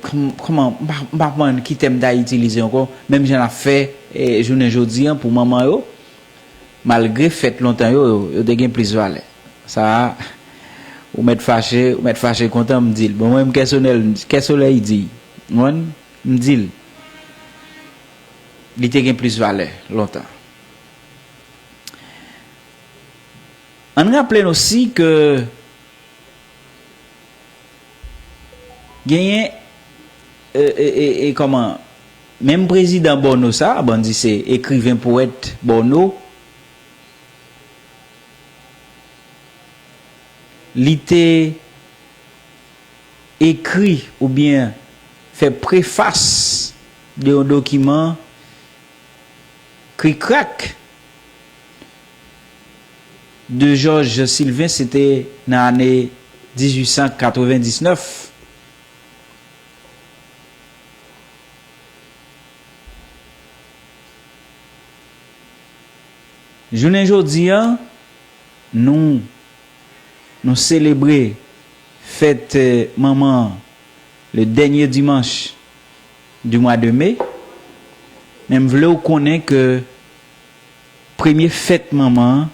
kòm-, kòman, m pa, m pa konprann ki tèm ta itilize ankò, menm jan n ap fè, e, jounen jodi an pou manman yo, malgre fèt lontan yo, yo, yo te gen plis valè. Sa a, ou mèt fache, ou mèt fache kontan, m di l. Bon, mwen menm kè solèy, kè solèy di, w konprann? M di l, li te gen plis valè lontan. Ann raple n osi ke genyen, e, e, e, e, kòman, menm prezidan Borno sa, bon, n di se ekriven, powèt Borno, li te ekri oubyen fè prefas de yon dokiman Krik Krak de Georges Sylvain, se te nan ane dizuit san katrevendiznèf. Jounen jodi a, nou, nou selebre fèt, eh, manman an le dènye dimanch du mois de mai. Men m vle w konnen ke premye fèt manman an,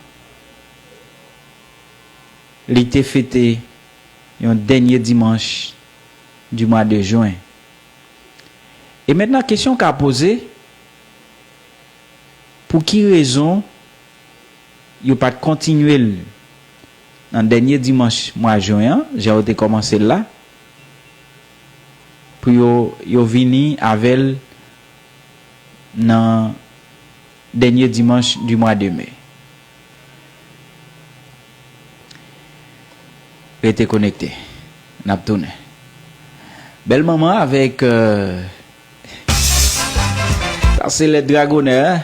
li te fete yon dènye dimanch du mois de juin. E mentnan, kesyon ka poze, pou ki rezon yo pa t kontinye l nan dènye dimanch mwa jen an, jan yo te kòmanse l la, pou yo, yo vini avè l nan dènye dimanch du mois de mai. Rete konekte. N ap tounen. Bèl manman avèk, euh, sa se lè dragonè, hein?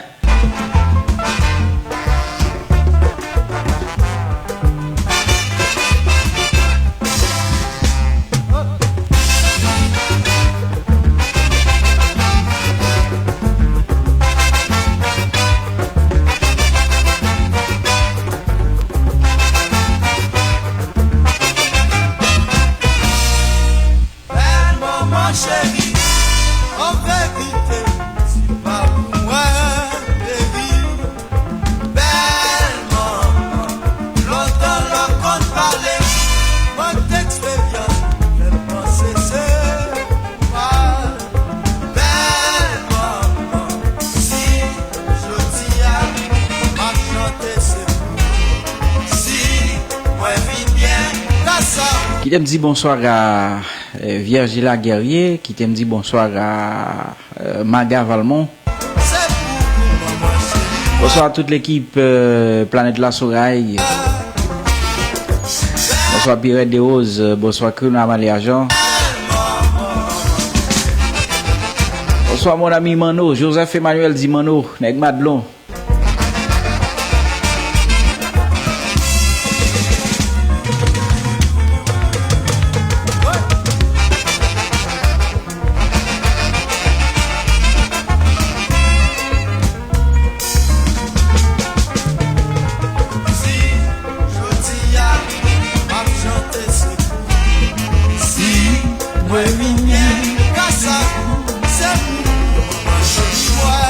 Bèl manman cheri, an verite, si pa pou mwen, baby. Bèl manman, lontan lè w konn pale, mank d eksperyans, fè m panse se ou. Bèl manman, si jodi a m ap chante, se pou ou. Si mwen vin byen, gras a ou. Kite m di bonswa a, eh, Viergila Guerrier, kite m di bonswa a, eh, Maga Valmont. Bonswa a tout lekip, eh, Planèt Lasoray. Bonswa Pierrette Desroses, bonswa Krino Amalie Agent. Bonswa mon ami Manno, Joseph Emmanuel di Manno, nèg Madlon. Si jodi a m ap chante, se pou ou. Si mwen vin byen, gras a ou, se pou ou, manman cheri mwen.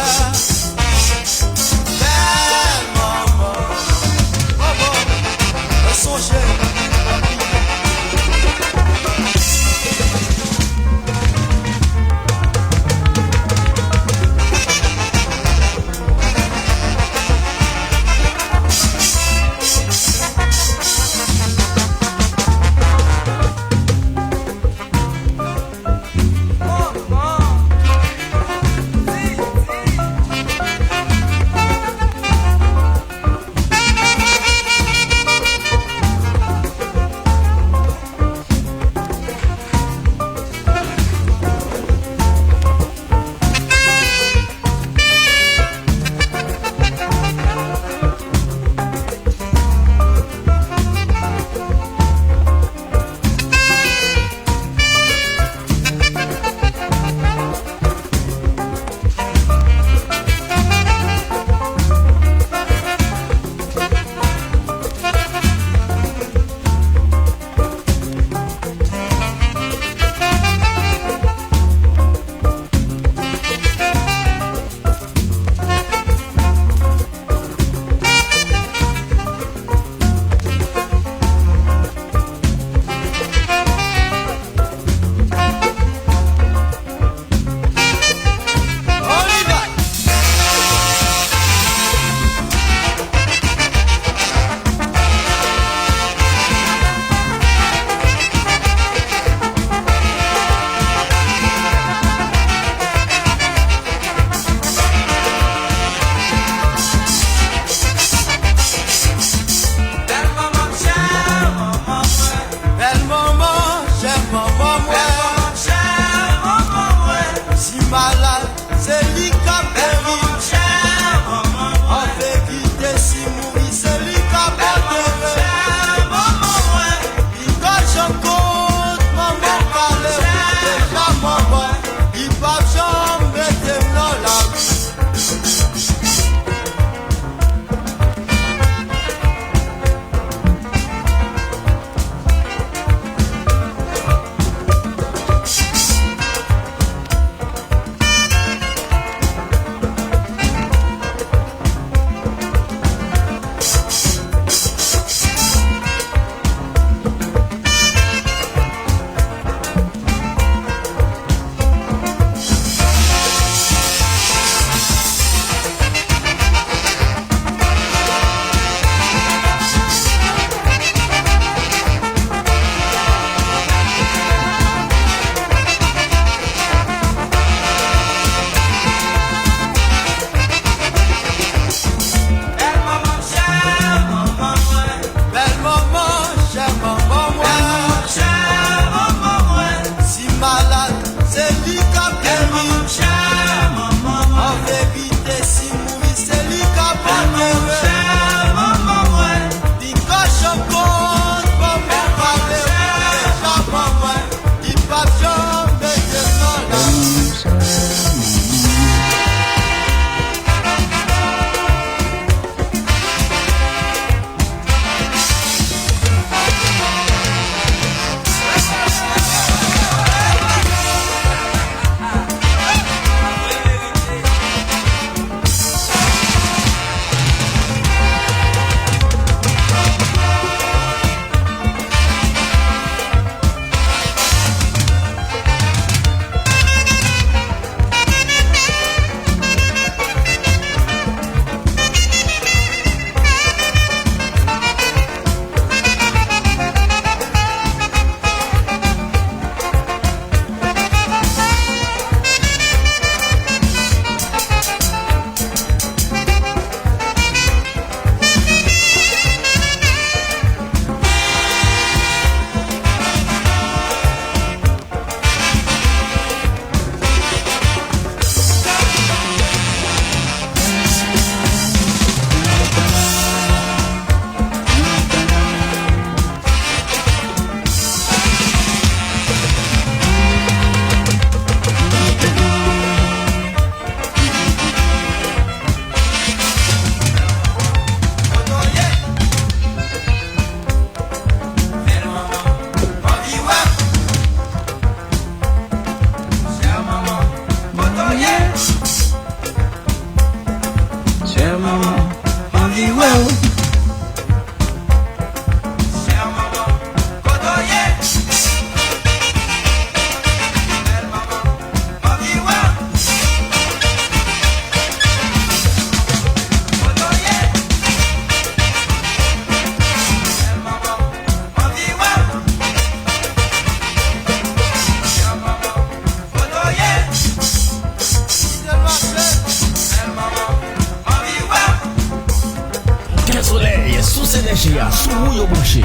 Solèy, sous enèji a, sou ou yo branche.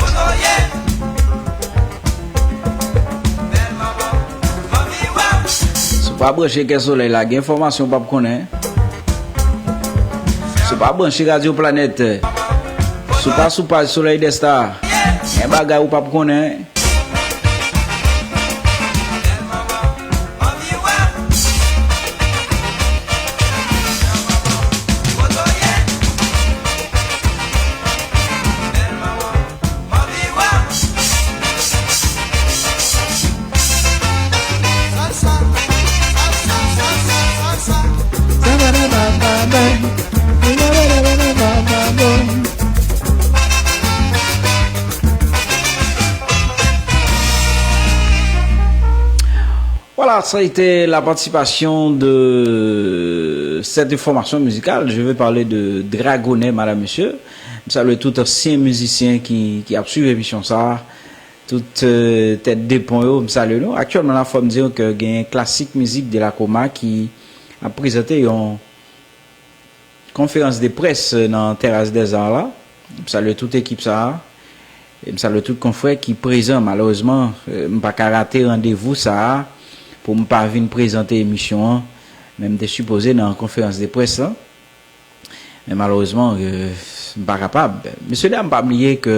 Si w pa branche Kè Solèy la, gen enfòmasyon w p ap konnen. Si w pa branche Radyo Planèt, si w pa sou paj Soleil des Stars, gen bagay ou p ap konnen. Voilà, ça a été la participation de cette formation musicale. Je vais parler de Dragonet, madame, monsieur. M salye tout ansyen mizisyen ki, ki ap swiv emisyon sa a. Tout euh, tèt de pon yo, m salye nou. Aktyèlman la, fò m di w ke gen klasik mizik de la Koma ki ap prezante yon konferans de près nan Terrasse des Arts la. M salye tout ekip sa a. E m salye tout konfrè ki prezan. Malerezman, euh, m pa ka rate randevou sa a pou m pa vin prezante emisyon an. Men m te sipoze nan konferans de près lan. Men malerezman, euh, m pa kapab. Mesye dam, pa bliye ke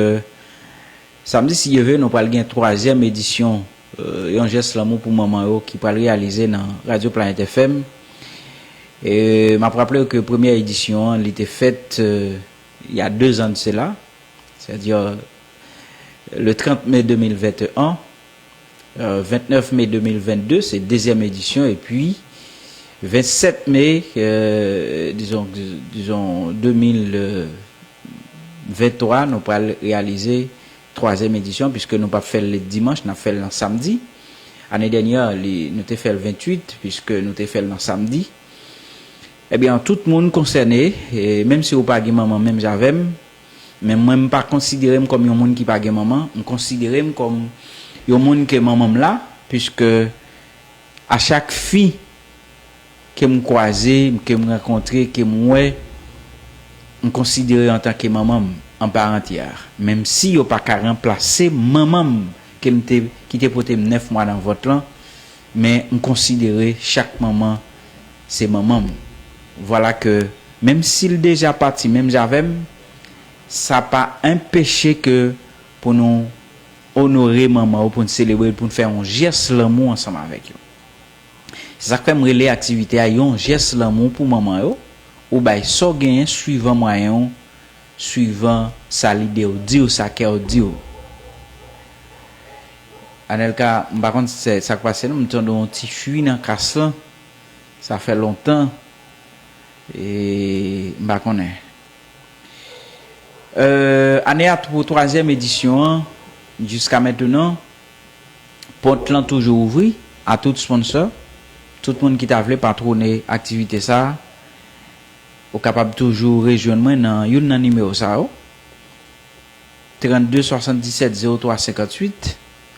samdi, si Dye vle, nou pral gen twazyèm edisyon euh, Yon jès lanmou pou manman yo ki pral reyalize nan Radyo Planèt F M. E m ap raple w ke premyè edisyon an, li te fèt euh, il y a deux ans de cela, c'est-à-dire le trente mai deux mille vingt et un, euh, vingt-neuf mai deux mille vingt-deux, se dezyèm edisyon, epi vennsèt me, euh, dizon, dizon, de mil venntwa, nou pral reyalize twazyèm edisyon, piske nou p ap fè l dimanch, n ap fè l nan samdi. Ane dènyè, li, nou te fè l ventuit, piske nou te fè l nan samdi. Ebyen, tout moun konsène, e menm si w pa gen manman menm jan avè m, men mwen, m pa konsidere m kòm yon moun ki pa gen manman, m konsidere m kòm yon moun ke manman m la, piske a chak fi ke m kwaze, ke m rankontre, ke m wè, m konsidere antanke manman m, an pa antyè. Menm si yo pa ka ranplase manman m ke m te, ki te pote m nèf mwa nan vant lan, men m konsidere chak manman se manman m. Vwala ke, menm si l deja pati menm jan avè m, sa pa anpeche ke pou nou onore manman yo, pou n selebre l, pou n fè yon jès lanmou ansanm avèk yo. Se sa k fè m rele aktivite a yon jès lanmou pou manman yo. Ou bay sa w genyen, swivan mwayen w, swivan sa lide w di w, sa kè w di w. Anèlka, m pa konn se sa k pase non, m tande yon ti chwi nan kas lan. Sa fè lontan. E m pa konnen. Euh, ane a pou twazyèm edisyon an, jiska mentenan, pòt lan toujou ouvri a tout sponsor, tout moun ki ta vle patwone aktivite sa a, ou kapab toujou rejwenn mwen nan youn nan nimewo sa yo, trannde swasanndisèt zewo twa senkantuit,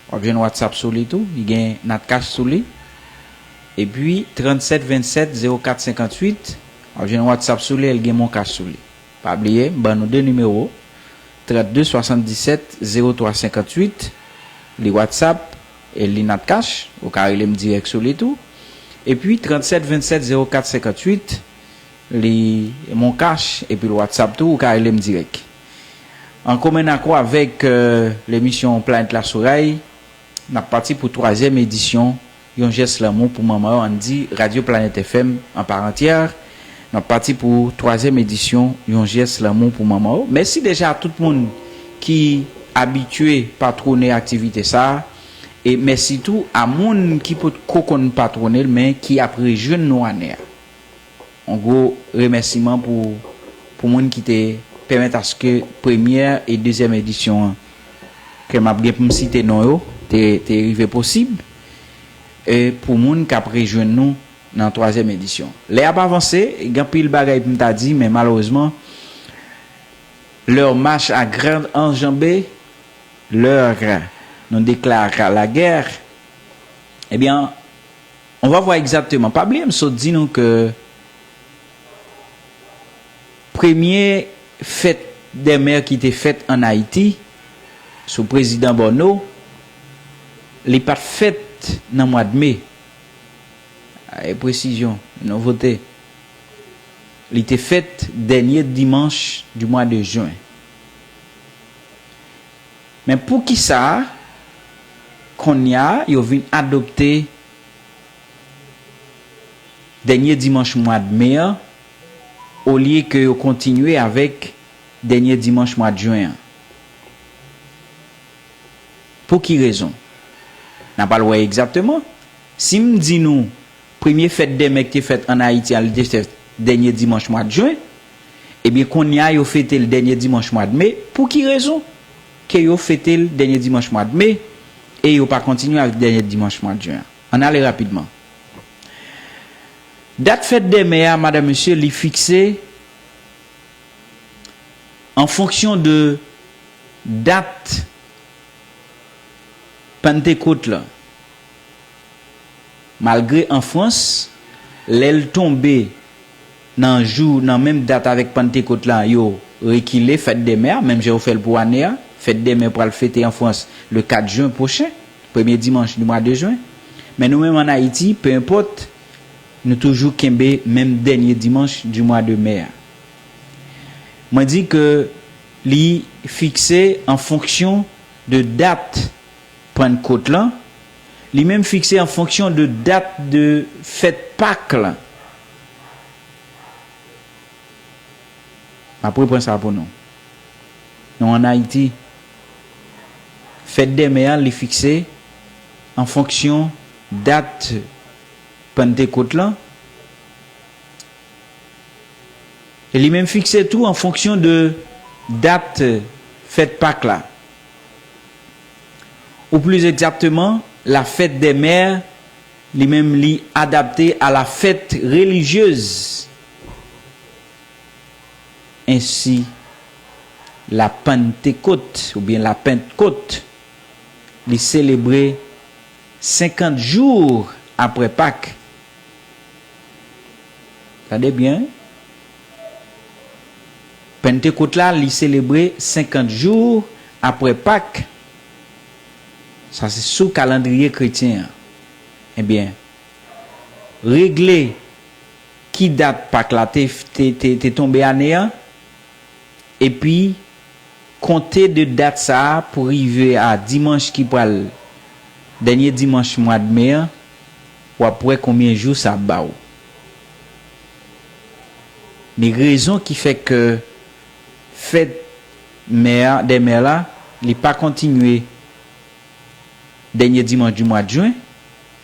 w ap jwenn WhatsApp sou li tou, li gen Natcash sou li, epi trannde vennsèt zewo kat senkantuit, w ap jwenn WhatsApp sou li, el gen MonCash sou li. Pa bliye, m ban nou de nimewo, trannde swasanndisèt zewo twa senkantuit, li WhatsApp, e li Natcash, ou ka rele m dirèk sou li tou. Epi trannde vennsèt zewo kat senkantuit, li MonCash, epi l WhatsApp tou, ou ka rele m dirèk. An komen akò avèk euh, lemisyon Planèt Lasoray, n ap pati pou twazyèm edisyon Yon jès lanmou pou manman yo, ann di Radyo Planèt F M an pa antyè. N ap pati pou twazyèm edisyon Yon jès lanmou pou manman yo. Mèsi deja a tout moun ki abitye patwone aktivite sa a. E mèsi tou a moun ki potko konn patwone l, men ki ap rejwenn nou ane a. Yon gwo remèsiman pou, pou moun ki te pèmèt aske premyè e dezyèm edisyon an, ke m ap gen pou m site non yo, te, te rive posib. E pou moun k ap rejwenn nou nan twazyèm edisyon. Lè ap avanse, gen anpil bagay pou m ta di, men malerezman, leur marche a grande enjambée, leur, nou déclare la guerre, ebyen, on va voir exactement. Pa bliye m sot di nou ke premye fèt dè mè ki te fèt ann Ayiti, sou prezidan Bonneau, li pa t fèt nan mwa d me. E presizyon, nouvote. Li te fèt dènye dimanch di mwa de jen. Men poukisa kounye a yo vin adopte dènye dimanch mwa d me a, olye ke yo kontinye avèk dènye dimanch mwa d jen an? Pou ki rezon? N a pral wè egzakteman. Si m di nou, premye fèt dè mè ki te fèt ann Ayiti a, li te fèt dènye dimanch mwa d jen, ebyen, kounye a, yo fete l dènye dimanch mwa d me. Pou ki rezon ke yo fete l dènye dimanch mwa d me e yo pa kontinye avèk dènye dimanch mwa d jen an? Ann ale rapidman. Dat fèt dè mè a, madanm, mesye, li fikse an fonksyon de dat Pantekot la. Malgre an Frans, lè l tonbe nan jou, nan menm dat avèk Pantekot la, yo rekile fèt dè mè a, menm jan yo fè l pou ane a. Fèt dè mè pral fete an Frans le kat jen pwochen, premye dimanch di mwa de jen. Men nou menm ann Ayiti, pe enpòt, nou toujou kenbe menm dènye dimanch di mwa de mè a. Mwen di ke li fikse an fonksyon de dat Pannkot lan, li menm fikse an fonksyon de dat de fèt Pak lan. M ap reprann sa pou nou. Nou ann Ayiti, fèt dè mè a, li fikse an fonksyon dat Pantekot lan. E li menm fikse tou an fonksyon de dat fèt Pak la. Ou plis egzakteman, la fête des mères, li menm li adapte à la fête religieuse. Ensi, la Pentecôte, oubyen la Pentkot, li selebre senkant jou apre Pak. Gade byen. Pentekot la, li selebre senkant jou apre Pak. Sa se sou kalandriye kretyen an. Ebyen, regle ki dat Pak la te, te, te, te tonbe ane an, epi konte de dat sa a pou rive a dimanch ki pral dènye dimanch mwa d me an, w ap wè konbyen jou sa ap ba w. Men rezon ki fè ke fèt mè a, dè mè la, li pa kontinye dènye dimanch di mwa d jen,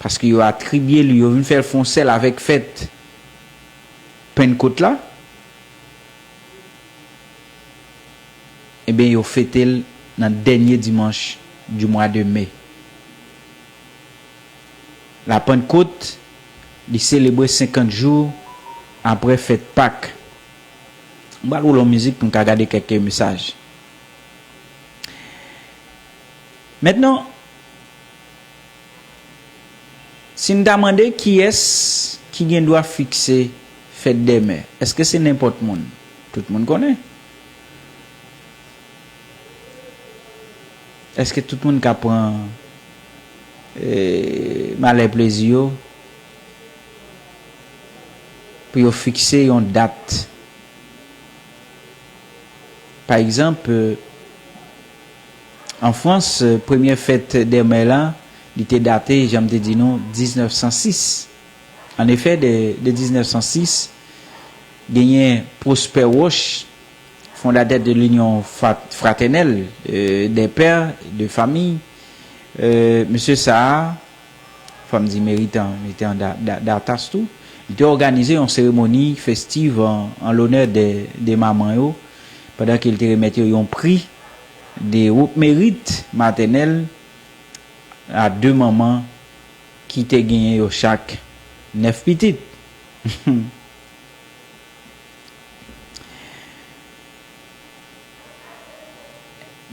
paske yo atribye li, yo vin fè l fè yon sèl avèk fèt Pennkot la, ebyen, yo fete l nan dènye dimanch di mwa de me. La Pennkot, li selebre senkant jou apre fèt Pak. M pral woule yon mizik pou n ka gade kèk mesaj. Mentnan, si n ta mande kiyès ki gen dwa fikse fèt dè mè, èske se nenpòt moun? Tout moun konnen. Èske tout moun ka pran, eh, malè plezi yo pou yo fikse yon dat? Pa egzanp, eh, an Frans, eh, premyè fèt dè mè la, li te date, jan m te di nou, diznèf san sis. An efè, de, de diznèf san sis, genyen Prosper Roche, fondatè de l'Union Fra-, Fraternelle, euh, des Pères de Famille. Euh, mesye sa a, fò m di meritan, meritan da, da, datas tou. Li te òganize yon seremoni festiv an, an lonè de, de manman yo, pandan ke l te remèt yo yon pri de haut mérite maternel a de manman ki te genyen yo chak nèf pitit.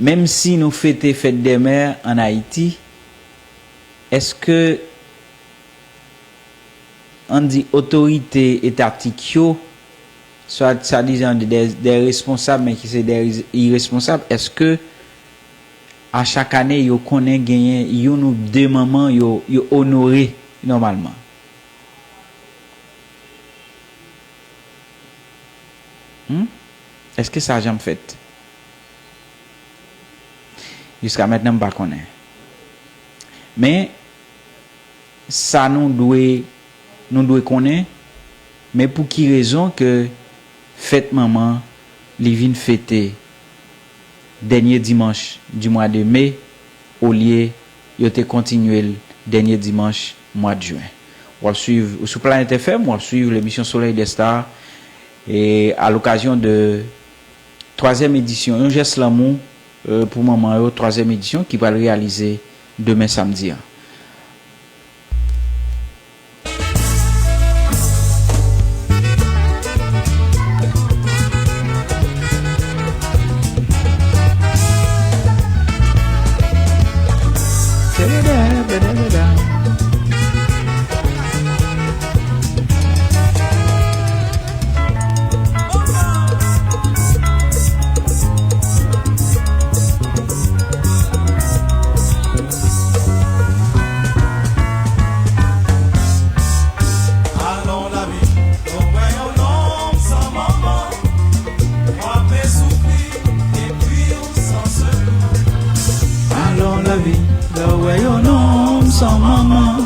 Menm si nou fete fèt dè mè ann Ayiti, èske, ann di, otorite etatik yo swa, swadizan de, de, de responsab, men ki se de iresponsab, èske a chak ane yo konnen genyen youn ou de manman yo, yo onore nòmalman? Hmm? Èske sa janm fèt? Jiska mentnan, m pa konnen. Men, sa nou dwe, nou dwe konnen, men pou ki rezon ke fèt manman, li vin fete dènye dimanch di mwa de me, olye yo te kontinye l dènye dimanch mwa de jen. W ap swiv, ou sou Planet F M, w ap swiv lemisyon Soleil des Stars, e a lokazyon de twazyèm edisyon, yon jès lanmou, euh, pou manman yo, twazyèm edisyon ki pral reyalize demen samdi an. Alon lavi, nou wè yon nonm san manman, w ape soufri, epi w san sekou. Alon lavi, lè w wè yon nonm san manman,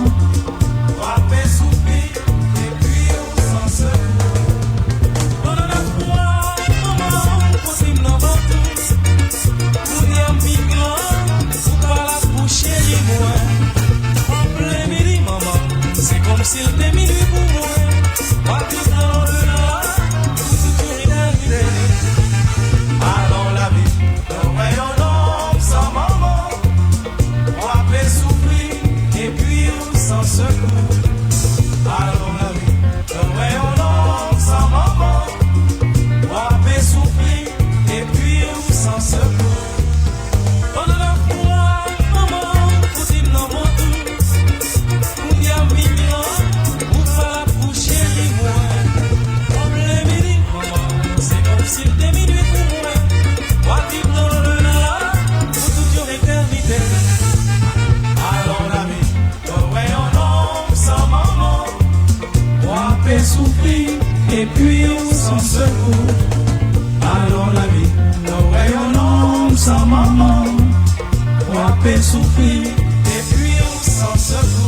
w ape soufri, epi w san sekou. Pandan nèf mwa, manman w pote m nan vant ou. Kounye a m vin gran, ou pa la pou cheri mwen. An plen midi, manman, se kòmsi l te minui pou mwen. W ap viv nan odela pou tout yon etènite. Alon lavi, lè w wè yon nonm san manman, w ape soufri, epi w san sekou. Alon lavi, lè w wè yon nonm san manman, w ape soufri, epi w san sekou. Pandan nèf mwa, manman w pote m nan vant ou. Kounye a m vin gran, ou pa la pou cheri mwen. An plen midi, manman, se kòmsi l te minui pou mwen. W ap viv nan odela pou tout yon etènite. Alon lavi, lè w wè yon nonm san manman, w ape soufri, epi w san sekou. Alon lavi, lè w wè yon nonm san manman, w ape soufri, epi w san sekou.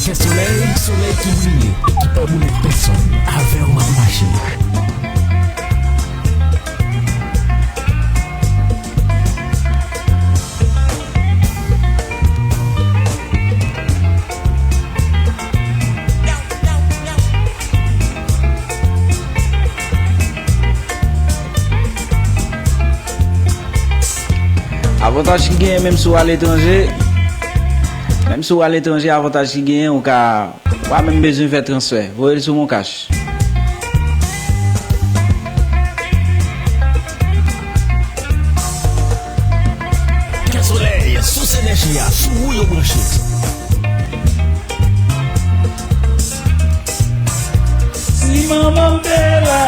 Kè solèy, solèy ki briye e ki pa boule pèsonn. Avè w m ap mache. Avantaj ki genyen menm si w aletranje, menm si w aletranje, avantaj ki genyen, ou ka, ou pa menm bezwen fè transfè. Voye l sou MonCash. Kè solèy, sous enèji a, sou ou yo branche. Si manman m te la,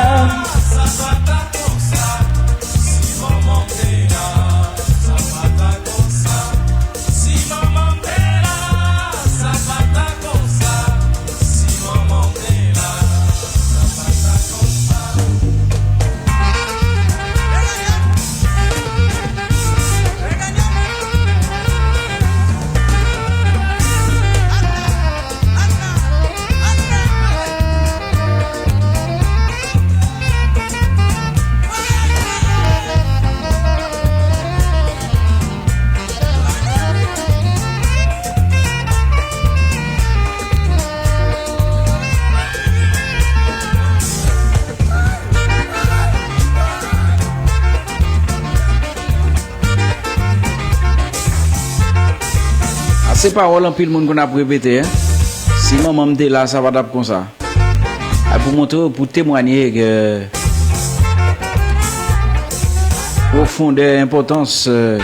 Se pawòl anpil moun konn ap repete, en. Si manman m te la, sa pa t ap konsa. A pou montre w, pou temwanye ke pwofondè, enpòtans, eh,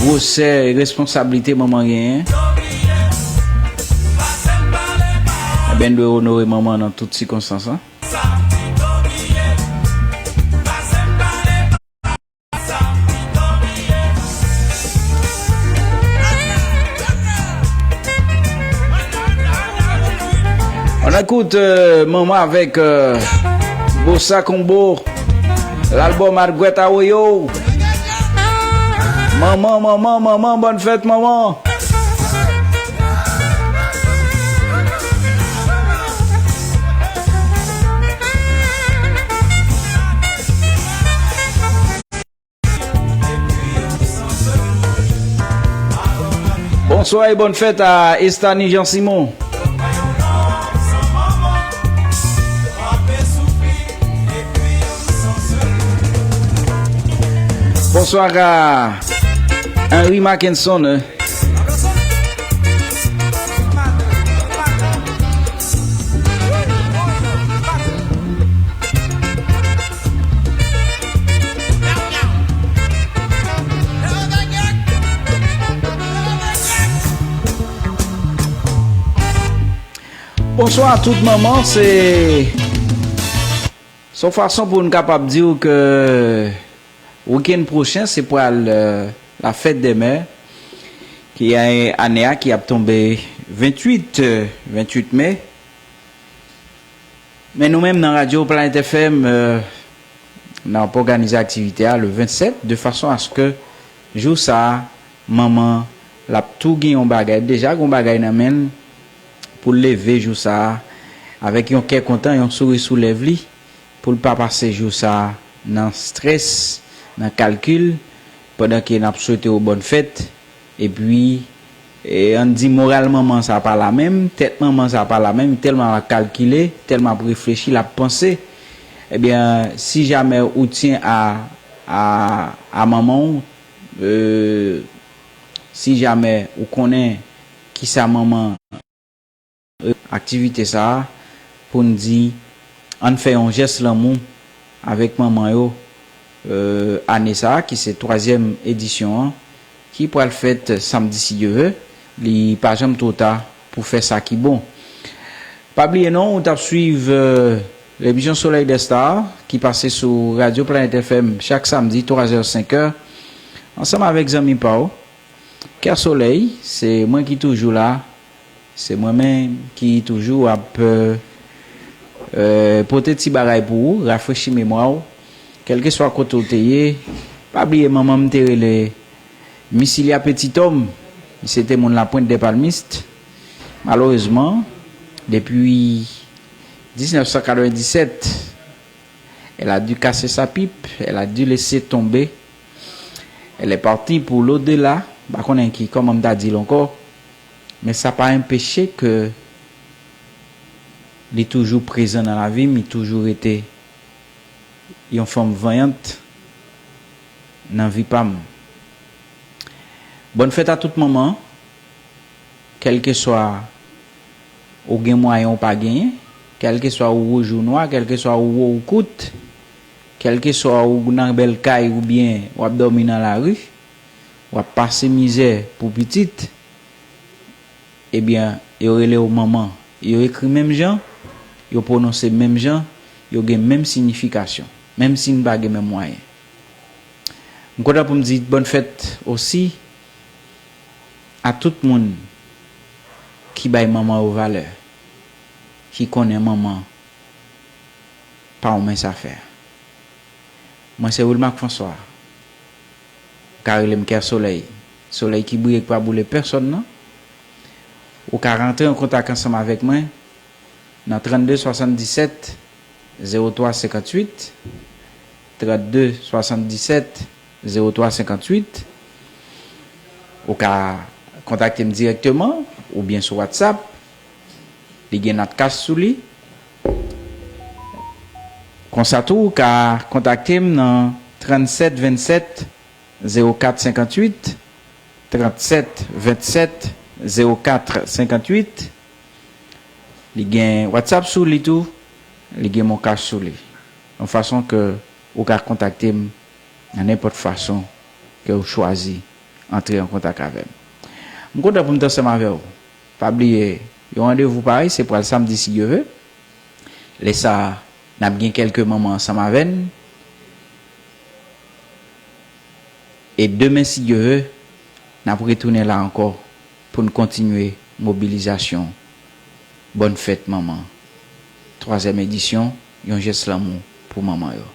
gwosè e responsablite manman genyen. Ebyen, n dwe onore manman nan tout sikonstans, an. On écoute, euh, Manman avec, euh, Bossa Combo, l'album Algwèt Awoyo. Manman, manman, manman, bòn fèt, manman. Bonswa e bòn fèt a Estany Jean Simon. Bonswa a Henry Mackenson. Bonswa a tout manman, se, se yon fason pou n kapab di w ke wikenn pwochen se pral, euh, la fèt dè mè, ki ane a ki ap tonbe venntuit, euh, venntuit me. Men nou menm nan radyo Planet F M, euh, n ap òganize aktivite a le vennsèt, de fason aske jou sa a, manman, l ap tou gen yon bagay, deja gen yon bagay nan men l, pou l leve jou sa a, avèk yon kè kontan, yon souri sou lèv li, pou l pa pase jou sa a nan strès, nan kalkil, pandan ke n ap swete w bòn fèt, epi, e, ann di moral manman sa pa la menm, tèt manman sa pa la menm, tèlman l ap kalkile, tèlman l ap reflechi, l ap panse. Ebyen, si jamè ou tyen a, a, a manman w, e, si jamè ou konnen kisa manman, e, aktivite sa a, pou n di, ann fè yon jès lanmou avèk manman yo, e, ane sa a, ki se twazyèm edisyon an, ki pral fèt samdi, si Dye ve, li pa janm twò ta pou fè sa ki bon. Pa bliye non, ou t ap swiv, e, lemisyon Soleil des Stars, ki pase sou radyo Planet F M chak samdi, twa zè, senk è, ansanm avèk zanmi pa w, Kè Solèy, se mwen ki toujou la, se mwen menm ki toujou ap, e, e, pote ti bagay pou ou, rafrechi memwa w, kèlkeswa kote w te ye. Pa bliye manman m te rele Misilia Petit Homme, misye te moun Lapwent dè Palmist. Malerezman, depi diznèf san katrevenndisèt, elle a dû casser sa pipe, elle a dû laisser tomber. Elle est partie pour l'au-delà. M pa konnen ki, kòman m ta di l ankò, men sa pa anpeche ke li toujou prezan nan lavi m, li toujou rete yon fanm vanyant nan vi pa m. Bòn fèt a tout manman, kèlkeswa ou gen mwayen ou pa genyen, kèlkeswa ou wouj ou nwa, kèlkeswa ou wo ou kout, kèlkeswa ou nan bèl kay oubyen w ap dòmi nan lari, w ap pase mizè pou pitit, ebyen, yo rele w manman. Yo ekri menm jan, yo pwononse menm jan, yo gen menm siyifikasyon, menm si n pa gen menm mwayen. M kontan pou m di bòn fèt osi a tout moun ki bay manman yo valè, ki konnen manman pa yon mens afè. Mwen se Wilmac François. Ou ka rele m Kè Solèy. Solèy ki briye, ki pa boule pèsòn nan. Ou ka rantre an kontak ansanm avèk mwen nan trannde swasanndisèt zewo twa senkantuit, trannde swasanndisèt zewo twa senkantuit. Ou ka kontakte m dirèkteman oubyen sou WhatsApp. Li gen Natcash sou li. Konsa tou, ou ka kontakte m nan trannsèt vennsèt zewo kat senkantuit, trant sèt venntsèt zewo kat senkantuit. Li gen WhatsApp sou li tou, li gen MonCash sou li. Yon fason ke ou ka kontakte m nan nenpòt fason ke ou chwazi antre an kontak avè m. M kontan pou m t ansanm avè w. Pa bliye, yon randevou parèy, se pral samdi si Dye ve. Lè sa a, n ap gen kèlke manman ansanm avè n. E demen, si Dye ve, n ap retounen la ankò pou n kontinye mobilizasyon Bòn Fèt Manman, twazyèm edisyon, yon jès lanmou pou manman yo.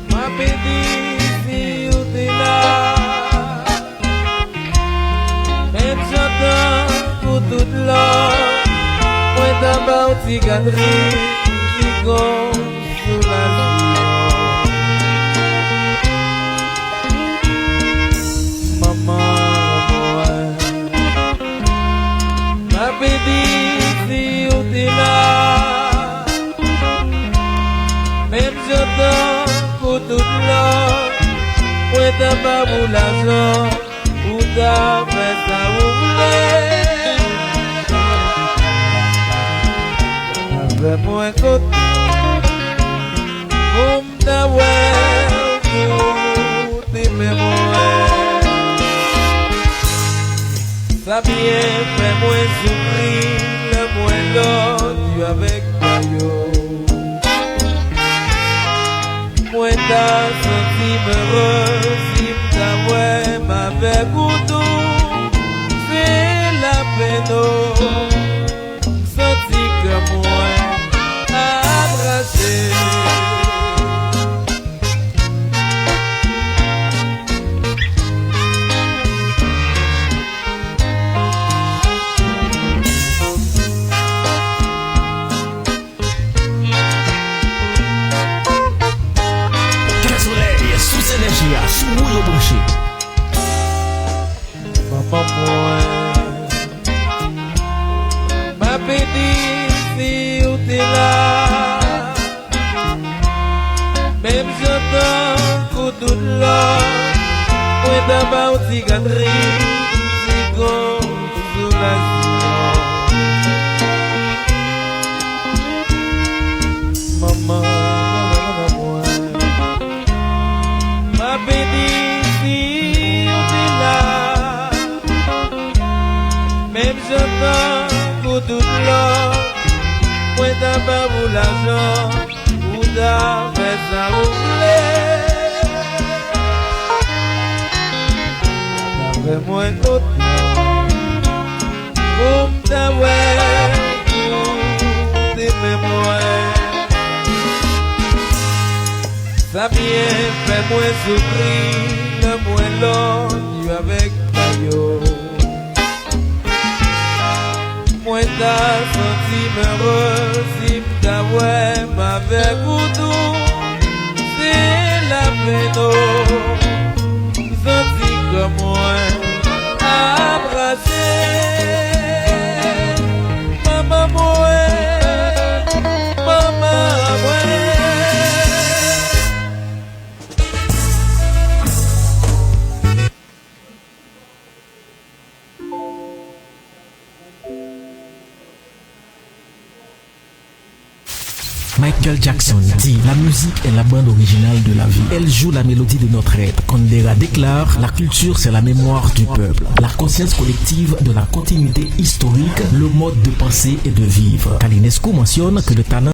M ap pedi si ou te la. Menm jan tankou tout lòt, mwen ta ba w ti gad ri ki gon soulajman. Manman mwen, m ap pedi si ou te la. Menm jan tankou tout lòt, mwen ta ba ou lajan, ou ta fè sa ou vle. Avè mwen kote pou m ta wè ou koute men mwen. Sa byen fè mwen soufri lè mwen lòt yo avèk pa yo. Mwen ta santi m erez si m ta wè m avèk ou tou. Se lapenn o, m santi kè mwen ap rache. Kè Solèy, sous enèji a, sou ou yo branche. Manman mwen, m ap pedi si ou te la. Menm jan tankou tout lòt, mwen ta ba w ti gad ri, ti gon soulajman. Manman mwen, m ap pedi si ou te la. Menm jan tankou tout lòt, mwen ta ba ou lajan, ou ta fè sa ou vle. Avè mwen kote pou m ta wè ou te men mwen. Sa byen fè mwen soufri lè mwen lòt yo avèk pa yo. Mwen ta santi m ere si m ta wè m avèk ou tou. Se lapenn o, m santi kè mwen ap rache. Manman mwen, manman mwen. Michael Jackson dit : la musique est la bande originale de la vie. Elle joue la mélodie de notre être. Kandera déclare : la culture, c'est la mémoire du peuple, la conscience collective de la continuité historique, le mode de penser et de vivre. Kalinesco mentionne que le talent